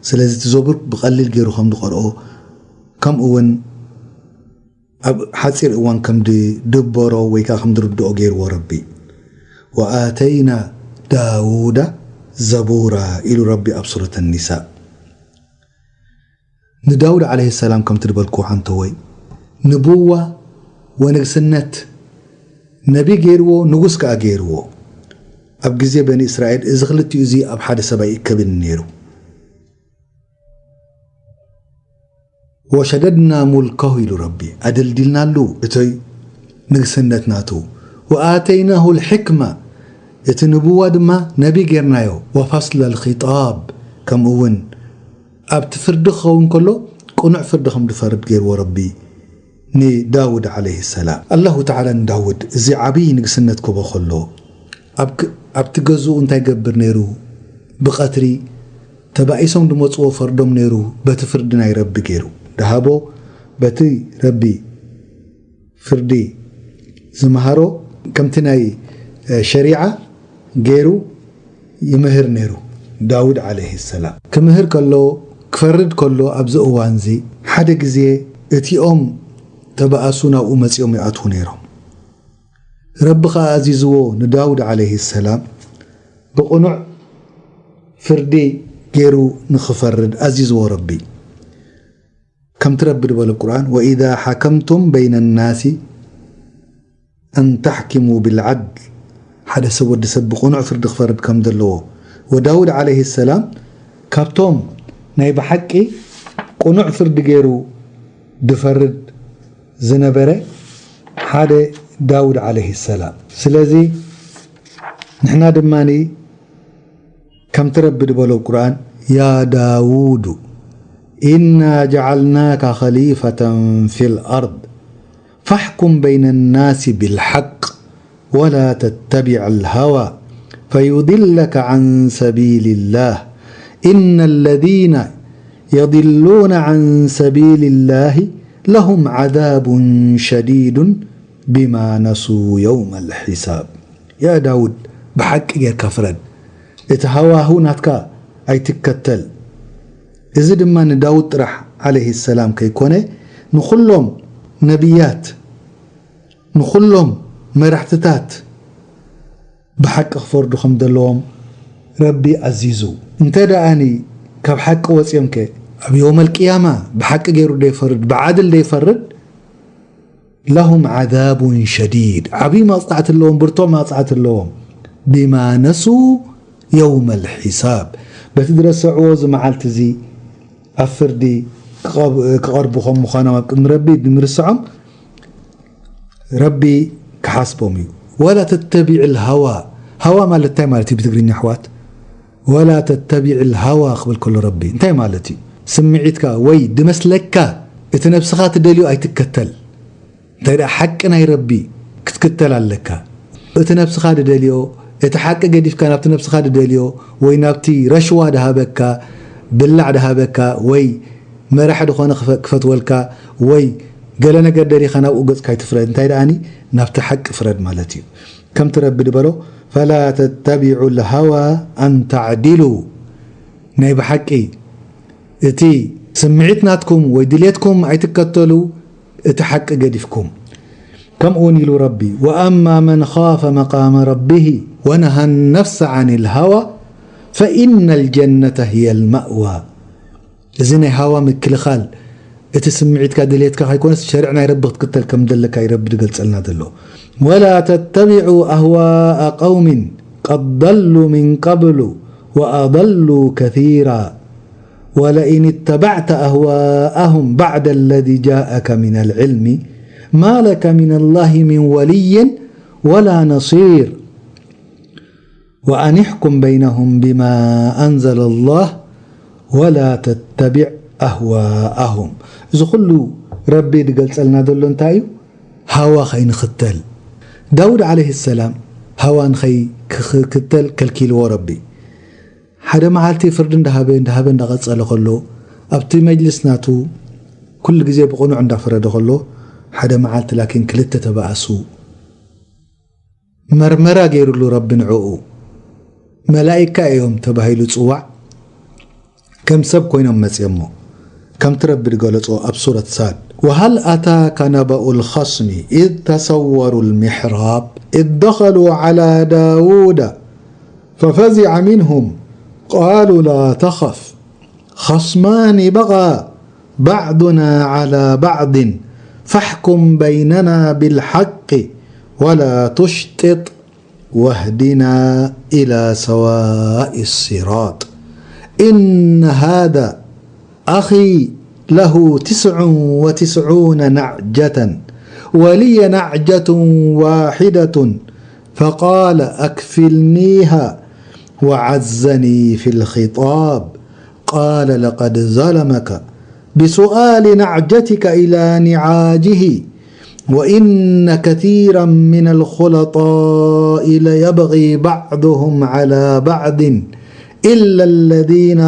ስለዚ እቲ ዘቡር ብቐሊል ገይሩ ከም ዝቐርኦ፣ ከምኡ እውን ኣብ ሓፂር እዋን ከም ድድበሮ ወይ ከዓ ከም ድርድኦ ገይርዎ ረቢ። ወኣተይና ዳውዳ ዘቡራ ኢሉ ረቢ ኣብ ሱረት ኒሳ። ንዳውድ ዓለይሂ ሰላም ከምቲ ድበልኩ ሓንተወይ፣ ንቡዋ ወንግስነት፣ ነቢ ገይርዎ፣ ንጉስ ከዓ ገይርዎ። ኣብ ግዜ በኒ እስራኤል እዚ ክልቲኡ እዚ ኣብ ሓደ ሰብ ኣይእከብን ነይሩ። ወሸደድና ሙልከሁ ኢሉ ረቢ፣ ኣደልዲልናሉ እቶይ ንግስነት ናቱ። ወኣተይናሁ ልሕክማ፣ እቲ ንቡዋ ድማ ነቢ ጌርናዮ። ወፋስለ ልኺጣብ፣ ከምኡ እውን ኣብቲ ፍርዲ ክኸውን ከሎ ቅኑዕ ፍርዲ ከም ድፈርድ ገይርዎ ረቢ ንዳውድ ዓለይሂ ሰላም። ኣላሁ ተዓላ ንዳውድ እዚ ዓብዪ ንግስነት ክህቦ ከሎ ኣብ ክ-፣ ኣብቲ ገዝኡ እንታይ ገብር ነይሩ? ብቐትሪ ተባኢሶም ድመፅዎ ፈርዶም ነይሩ። በቲ ፍርዲ ናይ ረቢ ገይሩ ድሃቦ፣ በቲ ረቢ ፍርዲ ዝመሃሮ፣ ከምቲ ናይ፣ እ፣ ሸሪዓ ገይሩ ይምህር ነይሩ። ዳውድ ዓለይሂ ሰላም ክምህር ከሎ፣ ክፈርድ ከሎ ኣብዚ እዋንዚ ሓደ ግዜ እቲኦም ተባኣሱ ናብኡ መፂኦም ይኣትዉ ነይሮም። ረቢ ኸዓ ኣዚዝዎ ንዳውድ ዓለይሂ ሰላም ብቕኑዕ ፍርዲ ገይሩ ንኽፈርድ ኣዚዝዎ ረቢ። ከምቲ ረቢ ዝበለ ቁርኣን፣ "ወኢዛ ሓከምቱም በይነ ናሲ ኣን ተሕኪሙ ብልዓድል"፣ ሓደ ሰብ ወዲ ሰብ ብቕኑዕ ፍርዲ ክፈርድ ከም ዘለዎ። ወዳውድ ዓለይሂ ሰላም ካብቶም ናይ ብሓቂ ቅኑዕ ፍርዲ ገይሩ ድፈርድ ዝነበረ ሓደ ዳውድ ዓለይሂ ሰላም። ስለዚ ንሕና ድማ ከምቲ ረቢ ድበሎ ቁርኣን፣ يا داود إنا جعلناك خليفة في الأرض فاحكم بين الناس بالحق ولا تتبع الهوى فيضلك عن سبيل الله إن الذين يضلون عن سبيل الله لهم عذاب شديد بما نسوا يوم الحساب. يا داود، ብሓቂ ጌርካ ፍረድ። እቲ ሃዋሁ ናትካ ኣይትከተል። እዚ ድማ ንዳውድ ጥራሕ ዓለይሂ ሰላም ከይኮነ፣ ንኹሎም ነቢያት፣ ንኹሎም መራሕትታት ብሓቂ ክፈርዱ ከም ዘለዎም ረቢ ኣዚዙ። እንተ ደኣኒ ካብ ሓቂ ወጺኦምከ፣ ኣብ የውመል ቅያማ ብሓቂ ገይሩ ደይፈርድ፣ ብዓድል ደይፈርድ፣ لهم عذاب شديد፣ ዓብዪ መቕጻዕቲ ኣለዎም፣ ብርቱዕ መቕጻዕቲ ኣለዎም። بما نسوا يوم الحساب، በቲ ዝረስዕዎ እዚ መዓልቲ እዚ ኣብ ፍርዲ ክቐብ-፣ ክቐርቡ ከም ምዃኖም ኣብ ቅድሚ ረቢ ብምርስዖም ረቢ ክሓስቦም እዩ። ولا تتبع الهوى، ሃዋ ማለት እንታይ ማለት እዩ ብትግርኛ ኣሕዋት? ولا تتبع الهوى ክብል ከሎ ረቢ እንታይ ማለት እዩ? ስምዒትካ ወይ ድመስለካ እቲ ነብስኻ ትደልዮ ኣይትከተል። እንታይ ደኣ ሓቂ ናይ ረቢ ክትክተል ኣለካ። እቲ ነብስኻ ድደልዮ፣ እቲ ሓቂ ገዲፍካ ናብቲ ነብስኻ ድደልዮ ወይ ናብቲ ረሽዋ ድሃበካ፣ ብላዕ ድሃበካ ወይ መራሕ ድኾነ ክፈ-፣ ክፈትወልካ ወይ ገለ ነገር ደሊኻ ናብኡ ገጽካ ኣይትፍረድ። እንታይ ደኣኒ ናብቲ ሓቂ ፍረድ ማለት እዩ። ከምቲ ረቢ ድበሎ፣ فلا تتبعوا الهوى أن تعدلوا። ናይ ብሓቂ እቲ ስምዒት ናትኩም ወይ ድሌትኩም ኣይትከተሉ፣ እቲ ሓቂ ገዲፍኩም። ከምኡ እውን ኢሉ ረቢ፣ وأما من خاف مقام ربه ونهى النفس عن الهوى فإن الجنة هي المأوى። እዚ ናይ ሃዋ ምክልኻል፣ እቲ ስምዒትካ ድሌትካ ከይኮነስ ሸሪዕ ናይ ረቢ ክትክተል ከም ዘለካ እዩ ረቢ ዝገልጸልና ዘሎ። ولا تتبعوا أهواء قوم قد ضلوا من قبل وأضلوا كثيرا ولئن اتبعت أهواءهم بعد الذي جاءك من العلم ما لك من الله من ولي ولا نصير وأن احكم بينهم بما أنزل الله ولا تتبع أهواءهم። እዚ ኩሉ ረቢ ዝገልጸልና ዘሎ እንታይ እዩ? ሃዋ ከይንኽተል። ዳውድ ዓለይሂ ሰላም ሃዋ ንኸይክተል ከልኪልዎ ረቢ። ሓደ መዓልቲ ፍርዲ እንዳሃበ፣ እንዳሃበ እንዳቐጸለ ከሎ፣ ኣብቲ መጅልስ ናቱ ኩሉ ግዜ ብቕኑዕ እንዳፈረደ ከሎ፣ ሓደ መዓልቲ ላኪን ክልተ ተባኣሱ። መርመራ ገይሩሉ ረቢ ንዕኡ። መላኢካ እዮም ተባሂሉ ጽዋዕ፣ ከም ሰብ ኮይኖም መጽዮሞ። ከምቲ ረቢ ዝገለጾ ኣብ ሱረት ሳድ፣ وهل أتاك نبأ الخصم إذ تسوروا المحراب إذ دخلوا على داود ففزع منهم قالوا لا تخف خصمان بغى بعضنا على بعض فاحكم بيننا بالحق ولا تشطط واهدنا إلى سواء الصراط إن هذا أخي له تسع وتسعون نعجة ولي نعجة واحدة فقال أكفلنيها وعزني في الخطاب قال لقد ظلمك بسؤال نعجتك إلى نعاجه وإن كثيرا من الخلطاء ليبغي بعضهم على بعض إلا الذين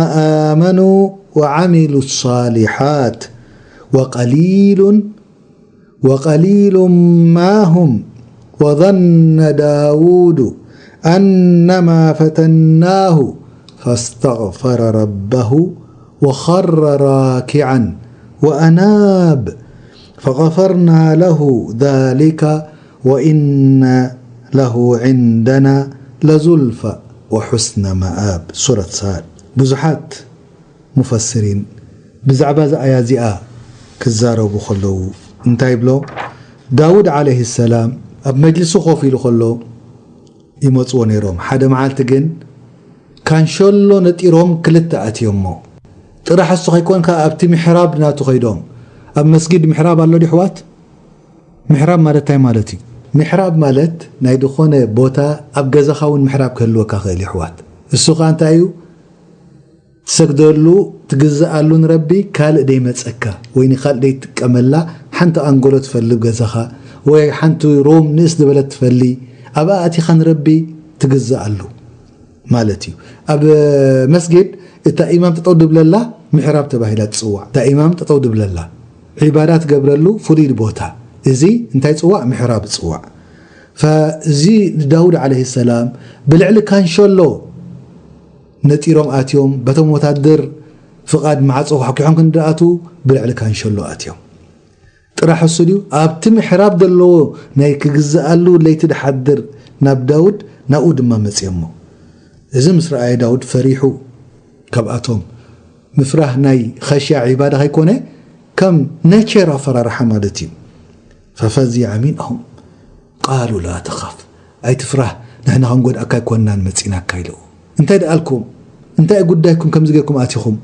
آمنوا وعملوا الصالحات وقليل وقليل ما هم وظن داود أنما فتناه فاستغفر ربه وخر راكعا وأناب فغفرنا له ذلك وإن له عندنا لزلفى وحسن مآب. ሱረት ሳድ። ብዙሓት ሙፈስሪን ብዛዕባ እዛ ኣያ እዚኣ ክዛረቡ ከለዉ እንታይ ይብሎ? ዳውድ ዓለይሂ ሰላም ኣብ መጅልሱ ኮፍ ኢሉ ከሎ ይመጽዎ ነይሮም። ሓደ መዓልቲ ግን ካንሸሎ ነጢሮም ክልተ ኣትዮሞ። ጥራሕ እሱ ከይኮን ከኣ ኣብቲ ምሕራብ ናቱ ከይዶም፣ ኣብ መስጊድ ምሕራብ ኣሎ ድዩ ኣሕዋት? ምሕራብ ማለት እንታይ ማለት እዩ? ምሕራብ ማለት ናይ ዝኾነ ቦታ ኣብ ገዛኻ እውን ምሕራብ ክህልወካ ክእል እዩ ኣሕዋት። እሱ ኸኣ እንታይ እዩ? ትሰግደሉ ትግዝኣሉ ንረቢ ካልእ ደይመጸካ ወይ ንኻልእ ደይትጥቀመላ ሓንቲ ኣንጎሎ ትፈሊ ኣብ ገዛኻ ወይ ሓንቲ ሮም ንእስ ዝበለት ትፈሊ ኣብኣ ኣቲኻ ንረቢ ትግዝኣሉ ማለት እዩ። ኣብ መስጊድ እታ ኢማም ጠጠው ድብለላ ምሕራብ ተባሂላ ትጽዋዕ። እታ ኢማም ጠጠው ድብለላ ዒባዳ ትገብረሉ ፍሉይ ቦታ እዚ እንታይ ጽዋዕ? ምሕራብ ጽዋዕ። ፈዚ ዳውድ ዓለይሂ ሰላም ብልዕሊ ካንሸሎ ነጢሮም ኣትዮም በቶም ወታደር ፍቓድ ማዕጾ ኳሕኪሖም ክንድኣቱ ብልዕሊ ካንሸሎ ኣትዮም። ጥራሕ እሱ ድዩ ኣብቲ ምሕራብ ዘለዎ ናይ ክግዝኣሉ ለይቲ ድሓድር ናብ ዳውድ ናብኡ ድማ መጽዮሞ። እዚ ምስ ረኣየ ዳውድ ፈሪሑ። ካብኣቶም ምፍራህ ናይ ኸሽያ ዒባዳ ከይኮነ ከም ነቸር ኣፈራርሓ ማለት እዩ። ፈፈዚዐ ሚንሁም ቃሉ ላ ተኻፍ ኣይትፍራህ ንሕና ክንጎድኣካ ኣይኮንናን መጺናካ ኢለዎ። እንታይ ደኣልኩም? እንታይ ጉዳይኩም ከምዚ ጌርኩም ኣቲኹም?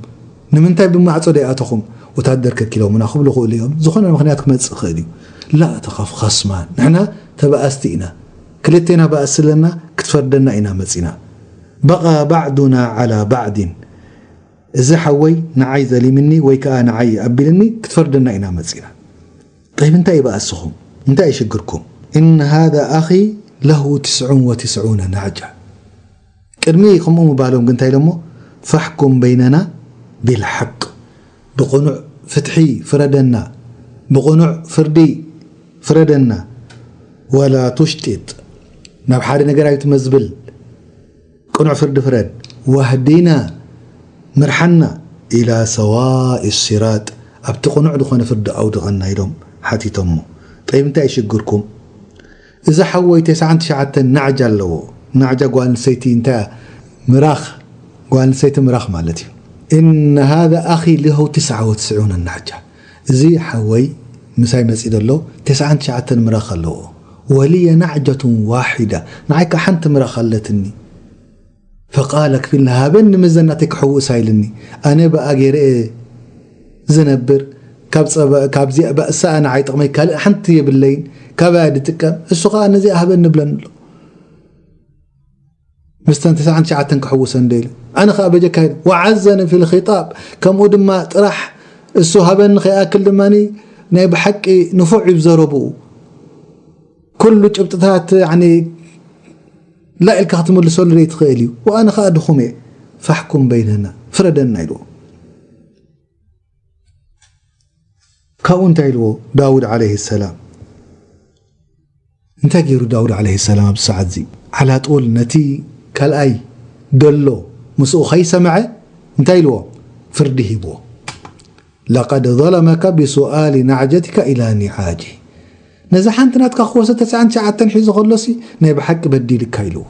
ንምንታይ ብማዕጾ ደይኣተኹም? ወታደር ከኪሎምና ክብሉ ክእሉ እዮም። ዝኾነ ምኽንያት ክመጽእ ይኽእል እዩ። ላ ተኻፍ ኸስማን ንሕና ተባኣስቲ ኢና። ክልቴና ባእሲ ኣለና ክትፈርደና ኢና መጺና። በቓ ባዕዱና ዓላ ባዕዲን እዚ ሓወይ ንዓይ ዘሊምኒ ወይ ከኣ ንዓይ ኣቢልኒ ክትፈርደና ኢና መጺና። ጠይብ እንታይ ይበኣስኹም? እንታይ ይሽግርኩም? እነ ሃዛ ኣኺ ለሁ ትስዑን ወትስዑነ ናዕጃ። ቅድሚ ከምኡ ምባሎም ግን እንታይ ኢሎሞ? ፋሕኩም በይነና ቢልሓቅ ብቕኑዕ ፍትሒ ፍረደና፣ ብቕኑዕ ፍርዲ ፍረደና፣ ወላ ቱሽጢጥ ናብ ሓደ ነገር ኣይትመዝብል ቅኑዕ ፍርዲ ፍረድ። ዋህዲና ምርሓና ኢላ ሰዋኢ ሲራጥ ኣብቲ ቅኑዕ ዝኾነ ፍርዲ ኣውድቐና ኢሎም ሓቲቶሞ። ጠይብ እንታይ ይሽግርኩም? እዚ ሓወይ ተስዓን ትሽዓተን ናዕጃ ኣለዎ። ናዕጃ ጓል ኣንስተይቲ እንታይ እያ? ምራኽ ጓል ኣንስተይቲ ምራኽ ማለት እዩ። እነ ሃذا ኣኺ ለሁ ትስዓ ወትስዑነ ናዕጃ። እዚ ሓወይ ምሳይ መጺ ዘሎ ተስዓን ትሽዓተን ምራኽ ኣለዎ። ወልየ ናዕጀቱን ዋሒዳ ንዓይ ከ ሓንቲ ምራኽ ኣለትኒ። ፈቃለ ክፊልና ሃበኒ ምዘናተይ ክሕውሳ ኢልኒ። ኣነ ብኣ ገይረ እየ ዝነብር። ካብ ጸባ ካብዚኣ ባእሳ ኣነ ዓይጥቕመይ ካልእ ሓንቲ የብለይን። ካባያ ድጥቀም እሱ ኸኣ ነዚኣ ሃበኒ ብለኒ ኣሎ። ምስተን ተስዓን ትሽዓተን ክሕውሰን ደይለ ኣነ ኸኣ በጀካ ኢለ ወዓዘኒ ፊ ልኺጣብ። ከምኡ ድማ ጥራሕ እሱ ሃበኒ ከይኣክል ድማ ናይ ብሓቂ ንፉዕ እዩ ዘረብኡ። ኩሉ ጭብጥታት ላኢልካ ክትምልሰሉ ዘይትኽእል እዩ። ወኣነ ኸኣ ድኹም እየ። ፋሕኩም በይነና ፍረደና ኢልዎ። ካብኡ እንታይ ኢልዎ ዳውድ ዓለይሂ ሰላም? እንታይ ገይሩ ዳውድ ዓለይሂ ሰላም ኣብዚ ሰዓት እዚ? ዓላጦል ነቲ ካልኣይ ደሎ ምስኡ ከይሰምዐ እንታይ ኢልዎ? ፍርዲ ሂብዎ። ለቀድ ዘለመከ ብሱኣሊ ናዕጀቲካ ኢላ ኒዓጂ። ነዚ ሓንቲ ናትካ ክወሰድ ተስዓን ትሽዓተን ሒዙ ከሎሲ ናይ ብሓቂ በዲልካ ኢልዎ።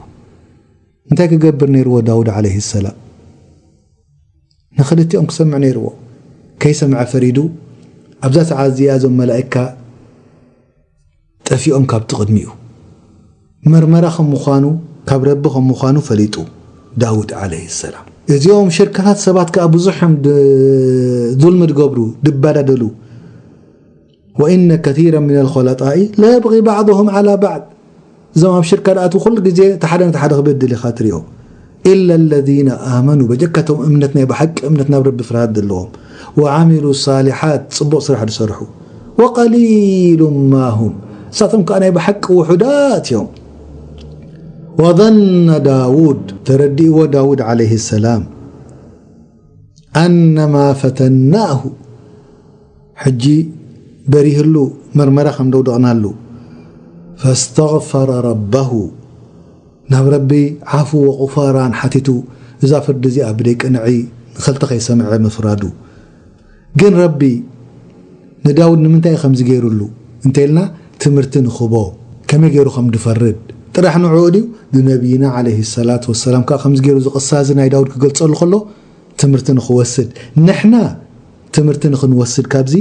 እንታይ ክገብር ነይርዎ ዳውድ ዓለይሂ ሰላም? ንኽልቲኦም ክሰምዕ ነይርዎ። ከይሰምዐ ፈሪዱ ኣብዛ ሰዓት እዚኣ እዞም መላእካ ጠፊኦም ካብቲ ቅድሚኡ። መርመራ ከም ምዃኑ ካብ ረቢ ከም ምዃኑ ፈሊጡ ዳውድ ዓለይሂ ሰላም። እዚኦም ሽርክታት ሰባት ከኣ ብዙሕ እዮም ድ- ዙልሚ ዝገብሩ ድባዳደሉ። ወኢነ ከሲረ ምን ልኮለጣኢ ለየብቒ ባዕضሁም ዓላ ባዕድ። እዞም ኣብ ሽርካ ድኣትዉ ኩሉ ግዜ እቲ ሓደ ነቲ ሓደ ክበድል ኢኻ ትሪኦ። ኢላ ለዚነ ኣመኑ በጀካቶም እምነት ናይ ብሓቂ እምነት ናብ ረቢ ፍርሃት ዘለዎም ወዓሚሉ ሳሊሓት ጽቡቕ ስራሕ ዝሰርሑ ወቀሊሉ ማሁም እሳቶም ከዓ ናይ ብሓቂ ውሑዳት እዮም። ወظن ዳውድ ተረዲእዎ ዳውድ ዓለይሂ ሰላም ኣነማ ፈተናሁ ሕጂ በሪህሉ መርመራ ከም ደውደቕናሉ ፈስተغፈረ ረበሁ ናብ ረቢ ዓፉ ወቁፋራን ሓቲቱ እዛ ፍርዲ እዚኣ ብደይ ቅንዒ ንኸልተ ከይሰምዐ ምፍራዱ ግን ረቢ ንዳውድ ንምንታይ እዩ ከምዚ ገይሩሉ እንተኢልና ትምህርቲ ንኽቦ ከመይ ገይሩ ከም ድፈርድ ጥራሕ ንዕኡ ድዩ ንነቢይና ዓለይሂ ሰላት ወሰላም ከዓ ከምዚ ገይሩ ዝቕሳዚ ናይ ዳውድ ክገልጸሉ ከሎ ትምህርቲ ንኽወስድ ንሕና ትምህርቲ ንኽንወስድ ካብዚ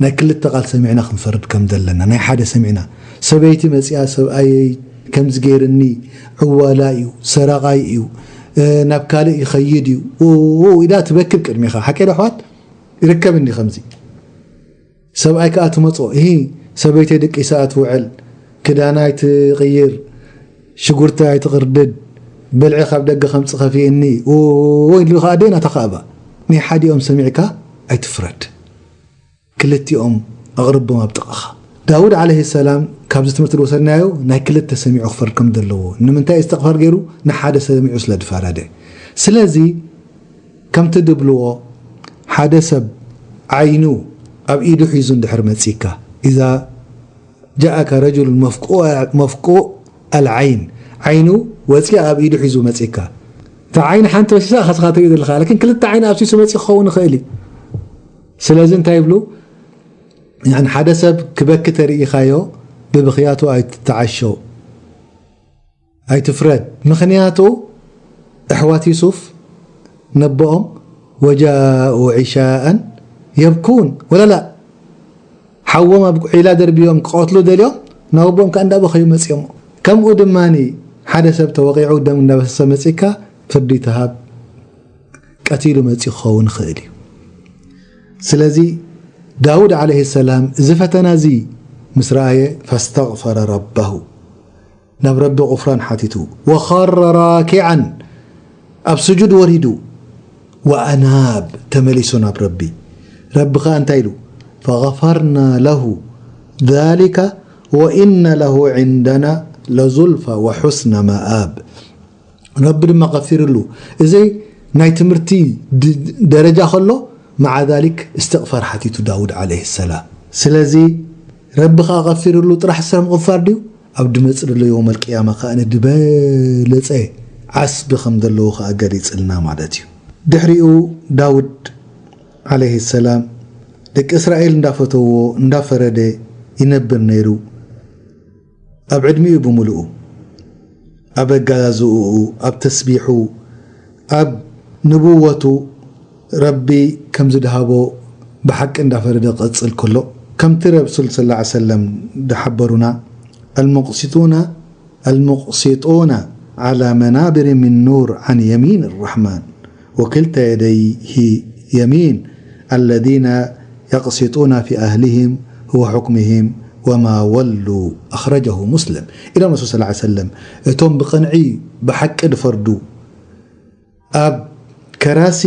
ናይ ክልተ ቃል ሰሚዕና ክንፈርድ ከም ዘለና ናይ ሓደ ሰሚዕና ሰበይቲ መፂኣ ሰብኣየይ ከምዚ ገይርኒ ዕዋላ እዩ ሰራቓይ እዩ ናብ ካልእ ይኸይድ እዩ ኢዳ ትበክብ ቅድሚኻ ሓቂ ዶ ኣሕዋት ይርከብ እንዲ ከምዚ ሰብኣይ ከኣ ትመጾ፣ እሂ፣ ሰበይተይ ድቂሳ ትውዕል፣ ክዳና ኣይትቕይር፣ ሽጉርቲ ኣይትቕርድድ፣ ብልዒ ካብ ደገ ከምጽእ ከፊእኒ፣ ወይ ኢሉ ከኣ ኣደይ ናታ ከኣባ። ናይ ሓዲኦም ሰሚዕካ ኣይትፍረድ። ክልቲኦም ኣቕርቦም ኣብ ጥቓኻ። ዳውድ ዓለይሂ ሰላም ካብዚ ትምህርቲ ዝወሰድናዮ ናይ ክልተ ሰሚዑ ክፈርድ ከም ዘለዎ። ንምንታይ እስትቕፋር ገይሩ? ንሓደ ሰሚዑ ስለ ዝፈረደ። ስለዚ ከምቲ ድብልዎ ሓደ ሰብ ዓይኑ ኣብ ኢዱ ሒዙ እንድሕር መጺካ፣ ኢዛ ጃኣካ ረጁሉን መፍቁ-፣ መፍቁ ኣልዓይን፣ ዓይኑ ወፂኣ ኣብ ኢዱ ሒዙ መፂካ፣ እታ ዓይኒ ሓንቲ ወሲሳ ኻስኻ ትሪኦ ዘለኻ፣ ላኪን ክልተ ዓይኒ ኣብሲሱ መፂኡ ክኸውን ይኽእል እዩ። ስለዚ እንታይ ይብሉ? ያኒ ሓደ ሰብ ክበኪ ተሪኢኻዮ ብብኽያቱ ኣይትተዓሾ፣ ኣይትፍረድ። ምኽንያቱ ኣሕዋት ዩሱፍ ነቦኦም ወጃኡ ዒሻኣን የብኩን ወላ ላ፣ ሓዎም ኣብ ዒላ ደርብዮም ክቐትሉ ደልዮም፣ ናብ ኣቦኦም ከኣ እንዳበኸዩ መጺኦም። ከምኡ ድማ ሓደ ሰብ ተወቒዑ ደም እንዳፈሰሰ መጺካ ፍርዲ ትሃብ፣ ቀቲሉ መጺኡ ክኸውን ይኽእል እዩ። ስለዚ ዳውድ ዓለይሂ ሰላም እዚ ፈተና እዚ ምስ ረኣየ ፈስተግፈረ ረበሁ፣ ናብ ረቢ ቁፍራን ሓቲቱ፣ ወኸረ ራኪዓን፣ ኣብ ስጁድ ወሪዱ፣ ወኣናብ፣ ተመሊሱ ናብ ረቢ። ረቢ ኸኣ እንታይ ኢሉ? ፈገፈርና ለሁ ዛሊከ ወኢነ ለሁ ዒንደና ለዙልፋ ወሑስነ መኣብ። ረቢ ድማ ቀፊርሉ። እዚ ናይ ትምህርቲ ድ-፣ ደረጃ ከሎ፣ መዓ ዛሊክ እስትቕፋር ሓቲቱ ዳውድ ዓለይሂ ሰላም። ስለዚ ረቢ ኸኣ ቀፊርሉ ጥራሕ ስራሕ ምቕፋር ድዩ? ኣብ ድመጽእ ዘሎ የውመል ቅያማ ከኣ ንድበለጸ ዓስቢ ከም ዘለዎ ከኣ ገሊጽልና ማለት እዩ። ድሕሪኡ ዳውድ ዓለይሂ ሰላም ደቂ እስራኤል እንዳፈተዎ እንዳፈረደ ይነብር ነይሩ። ኣብ ዕድሚኡ ብምሉኡ፣ ኣብ ኣገዛዝኡ፣ ኣብ ተስቢሑ፣ ኣብ ንብወቱ ረቢ ከም ዝድሃቦ ብሓቂ እንዳፈረደ ክቕጽል ከሎ፣ ከምቲ ረሱል ሰለላሁ ዐለይሂ ወሰለም ዝሓበሩና፣ المقسطون، المقسطون على منابر من نور عن يمين الرحمن وكلتا يديه يمين الذين يقسطون في أهلهم وحكمهم وما ولوا، أخرجه مسلم. ኢሎም ረሱል ሰለላሁ ዐለይሂ ወሰለም፣ እቶም ብቕንዒ ብሓቂ ዝፈርዱ ኣብ ከራሲ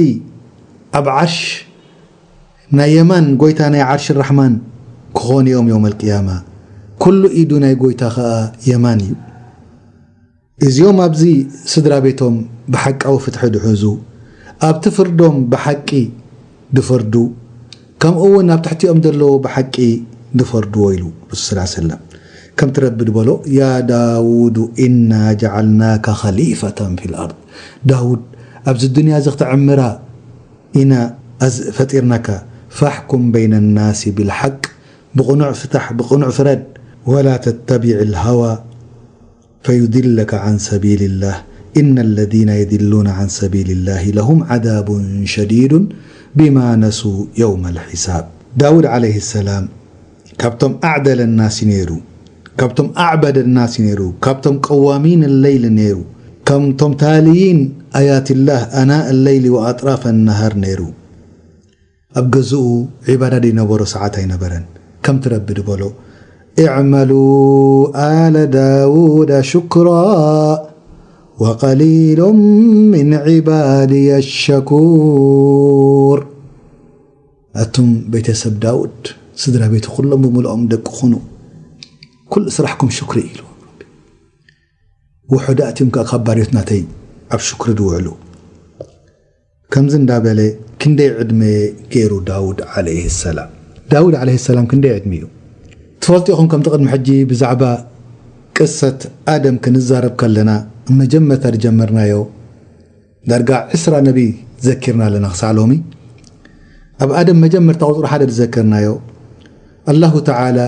ኣብ ዓርሽ ናይ የማን ጎይታ ናይ ዓርሽ ራሕማን ክኾኑ እዮም የውመል ቅያማ። ኩሉ ኢዱ ናይ ጎይታ ኸኣ የማን እዩ። እዚኦም ኣብዚ ስድራ ቤቶም ብሓቃዊ ፍትሒ ድሕዙ፣ ኣብቲ ፍርዶም ብሓቂ ድፈርዱ፣ ከምኡ እውን ኣብ ትሕቲኦም ዘለዎ ብሓቂ ድፈርድዎ ኢሉ ረሱል ሰለላሁ ዐለይሂ ወሰለም። ከምቲ ረቢ ድበሎ፣ ያ ዳውዱ ኢና ጀዓልናካ ኸሊፈተን ፊል ኣርድ። ዳውድ፣ ኣብዚ ዱንያ እዚ ክትዕምራ ኢና ኣዝ-፣ ፈጢርናካ። ፋሕኩም በይነ ናሲ ቢልሓቅ፣ ብቕኑዕ ፍታሕ፣ ብቕኑዕ ፍረድ። ወላ ተተቢዕ ልሃዋ ፈዩድለከ ዓን ሰቢልላህ። ኢነ ለዚነ ዩድሉነ ዓን ሰቢልላሂ ለሁም ዓዛቡን ሸዲዱን ቢማ ነሱ የውመል ሒሳብ። ዳውድ ዓለይሂ ሰላም ካብቶም ኣዕደለ ናሲ ነይሩ፣ ካብቶም ኣዕበደ ናሲ ነይሩ፣ ካብቶም ቀዋሚን ለይል ነይሩ፣ ከምቶም ታልይን ኣያትላህ ኣናእ ለይሊ ወኣጥራፈ ነሃር ነይሩ። ኣብ ገዝኡ ዒባዳ ዘይነበሮ ሰዓት ኣይነበረን። ከምቲ ረቢ ድበሎ፣ እዕመሉ ኣለ ዳውደ ሹክራ ወቀሊሉ ምን ዒባድየ ሸኩር። ኣቱም ቤተሰብ ዳውድ፣ ስድራ ቤቱ ኩሎም ብምልኦም ደቂ ኩኑ። ኩሉ ስራሕኩም ሽክሪ እዩ ኢሉ። ውሑዳት እዮም ከኣ ካብ ባርዮት ናተይ ኣብ ሽክሪ ዝውዕሉ። ከምዚ እንዳበለ ክንደይ ዕድመ ገይሩ ዳውድ ዓለይሂ ሰላም? ዳውድ ዓለይሂ ሰላም ክንደይ ዕድሚኡ? ትፈልጡ ኢኹም፣ ከምቲ ቅድሚ ሕጂ ብዛዕባ ቅሰት ኣደም ክንዛረብ ከለና፣ መጀመርታ ዝጀመርናዮ ዳርጋ ዕስራ ነቢ ዘኪርና ኣለና ክሳዕ ሎሚ። ኣብ ኣደም መጀመርታ ቁጽሪ ሓደ ዝዘከርናዮ፣ ኣላሁ ተዓላ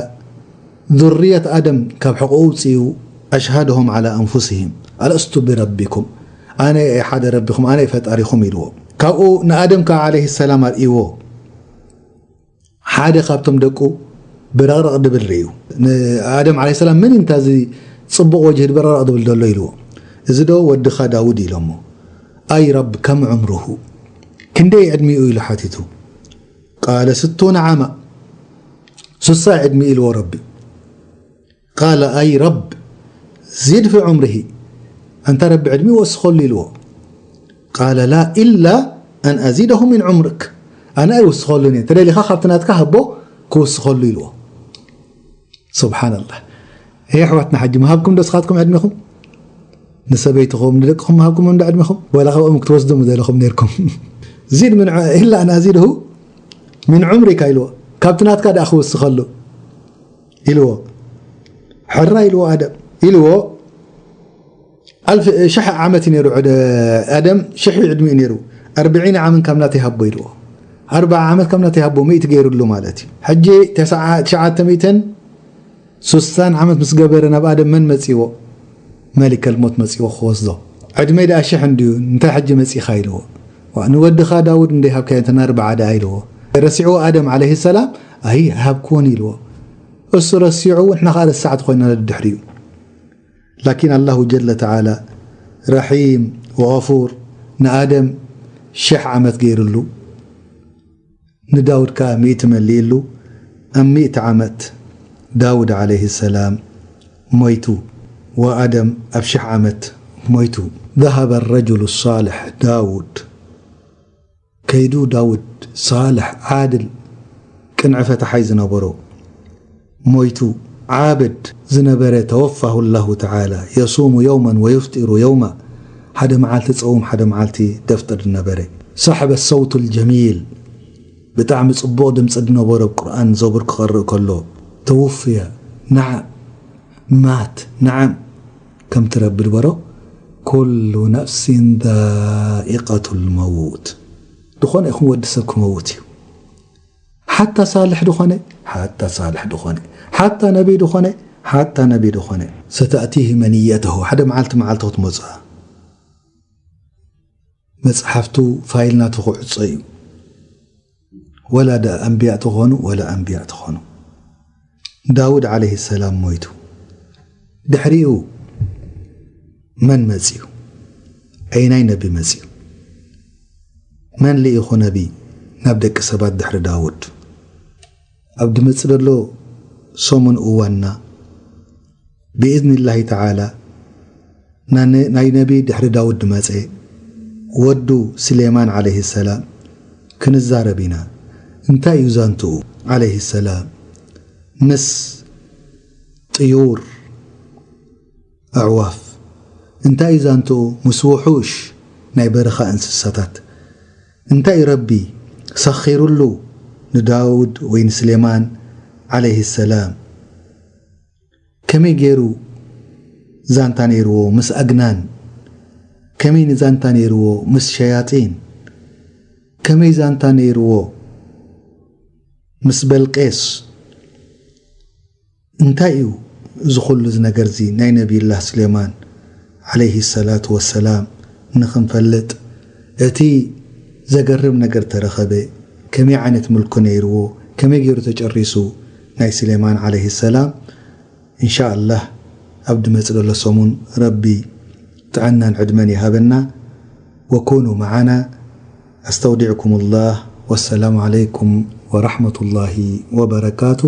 ዙርየት ኣደም ካብ ሕቖኡ ውጽኡ፣ ኣሽሃድሆም ዓላ ኣንፉሲሂም ኣለስቱ ብረቢኩም፣ ኣነ እየ ሓደ ረቢኹም፣ ኣነ እየ ፈጣሪኹም ኢልዎ። ካብኡ ንኣደም ከኣ ዓለይሂ ሰላም ኣርእይዎ። ሓደ ካብቶም ደቁ ብረቕረቕ ድብል ርእዩ። ንኣደም ዓለይሂ ሰላም፣ መን እዩ እንታ እዚ ጽቡቕ ወጅህ ብረቕረቕ ድብል ዘሎ ኢልዎ። እዚ ዶ ወድኻ ዳውድ ኢሎሞ። ኣይ ረብ ከም ዕምሩሁ፣ ክንደይ ዕድሚኡ ኢሉ ሓቲቱ። ቃለ ስቱነ ዓማ። ስሳ ዕድሚ ኢልዎ ረቢ። ቃለ ኣይ ረብ ዚድ ፊ ዑምርሂ፣ ኣንታ ረቢ ዕድሚ ወስኸሉ ኢልዎ። ቃለ ላ ኢላ ኣን ኣዚደሁ ሚን ዑምርክ፣ ኣነ ኣይውስኸሉን እየ፣ ተደሊኻ ካብቲ ናትካ ሃቦ ክውስኸሉ ኢልዎ። ስብሓንላህ። ኣይ ኣሕዋትና፣ ሓጂ ምሃብኩም ዶ ስኻትኩም ዕድሚኹም? ንሰበይትኹም ንደቅኹም ምሃብኩም እንዶ ዕድሚኹም? ወላ ካብኦም ክትወስዱ ምደለኹም ነርኩም? ዚድ ምን ዑ- ኢላ ኣን ኣዚድሁ ሚን ዑምሪካ ኢልዎ። ካብቲ ናትካ ደኣ ክውስኸሉ ኢልዎ። ሕራ ኢልዎ ኣደም ኢልዎ። ኣልፍ ሽሕ ዓመት እዩ ነይሩ ዕደ ኣደም፣ ሽሕ እዩ ዕድሚኡ ነይሩ። ኣርብዒን ዓመት ካብ ናተይ ሃቦ ኢልዎ። ኣርብዓ ዓመት ካብ ናተይ ሃቦ፣ ሚእቲ ገይሩሉ ማለት እዩ። ሕጂ ተስዓ- ትሽዓተ ሚእትን ሱሳን ዓመት ምስ ገበረ ናብ ኣደም መን መጺዎ? መሊከል ሞት መጺዎ ክወስዶ። ዕድመይ ደኣ ሽሕ እንድዩ፣ እንታይ ሕጂ መጺኻ ኢልዎ። ዋ፣ ንወድኻ ዳውድ እንደ ሃብካዮ እንተ ኣርብዓ ደኣ ኢልዎ። ረሲዕዎ ኣደም ዓለይሂ ሰላም፣ ኣይ ሃብክዎን ኢልዎ። እሱ ረሲዑ፣ ንሕና ኸኣ ረሳዕቲ ኮይና ድሕሪኡ። ላኪን ኣላሁ ጀለ ተዓላ ረሒም ወገፉር ንኣደም ሽሕ ዓመት ገይሩሉ፣ ንዳውድ ከኣ ሚእቲ መሊእሉ። ኣብ ሚእቲ ዓመት ዳውድ ዓለይሂ ሰላም ሞይቱ፣ ወኣደም ኣብ ሽሕ ዓመት ሞይቱ። ذهب الرجل الصالح داود ከይዱ ዳውድ ሳልሕ፣ ዓድል፣ ቅንዒ ፈታሓይ ዝነበሮ ሞይቱ። ዓብድ ዝነበረ ተወፋሁ ላሁ ተዓላ የሱሙ የውመን ወዩፍጢሩ የውማ፣ ሓደ መዓልቲ ጸውም ሓደ መዓልቲ ደፍጥር ዝነበረ። ሳሕበ ሰውቱ ልጀሚል ብጣዕሚ ጽቡቕ ድምጺ ዝነበሮ ብ ቁርኣን ዘቡር ክቐርእ ከሎ ተውፍየ፣ ናዓ ማት፣ ናዓም ከምቲ ረቢ ዝበሮ ኩሉ ነፍሲን ዛኢቀቱ ልመውት። ዝኾነ ይኹን ወዲ ሰብ ክመውት እዩ። ሓታ ሳልሕ ዝኾነ፣ ሓታ ሳልሕ ዝኾነ፣ ሓታ ነቢይ ዝኾነ፣ ሓታ ነቢይ ዝኾነ። ሰተእቲህ መኒየተሁ፣ ሓደ መዓልቲ መዓልቲ ክትመጽኣ። መጽሓፍቱ ፋይል ናቱ ክዕጾ እዩ። ወላ ደኣ ኣንብያ ተኾኑ፣ ወላ ኣንብያ ተኾኑ። ዳውድ ዓለይሂ ሰላም ሞይቱ። ድሕሪኡ መን መጺኡ? ኣይናይ ነቢ መጺኡ? መን ልኢኹ ነቢ ናብ ደቂ ሰባት ድሕሪ ዳውድ? ኣብ ድመጽእ ዘሎ ሰሙን እዋንና ብኢዝኒላሂ ተዓላ፣ ናነ- ናይ ነቢ ድሕሪ ዳውድ ድመጸ ወዱ ስሌማን ዓለይሂ ሰላም ክንዛረብ ኢና። እንታይ እዩ ዛንትኡ? ዓለይሂ ሰላም ምስ ጥዩር ኣዕዋፍ፣ እንታይ እዩ ዛንትኡ ምስ ውሑሽ ናይ በረኻ እንስሳታት? እንታይ እዩ ረቢ ሰኺሩሉ ንዳውድ ወይ ንስሌማን ዓለይሂ ሰላም? ከመይ ገይሩ ዛንታ ነይርዎ ምስ ኣግናን? ከመይ ንዛንታ ነይርዎ ምስ ሸያጢን? ከመይ ዛንታ ነይርዎ ምስ በልቄስ? እንታይ እዩ እዚ ኩሉ እዚ ነገር እዚ ናይ ነቢዩላህ ስሌማን ዓለይሂ ሰላቱ ወሰላም ንኽንፈልጥ? እቲ ዘገርም ነገር ተረኸበ። ከመይ ዓይነት ምልኩ ነይርዎ? ከመይ ገይሩ ተጨሪሱ ናይ ስሌማን ዓለይሂ ሰላም? ኢንሻ ኣላህ ኣብ ድመጽእ ዘሎ ሰሙን ረቢ ጥዕናን ዕድመን ይሃበና። ወኩኑ መዓና። ኣስተውዲዕኩም ላህ። ወሰላሙ ዓለይኩም ወረሕመቱላሂ ወበረካቱ።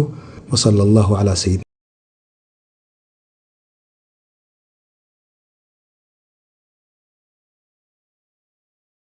ወሰለ ላሁ ዓላ ሰይድና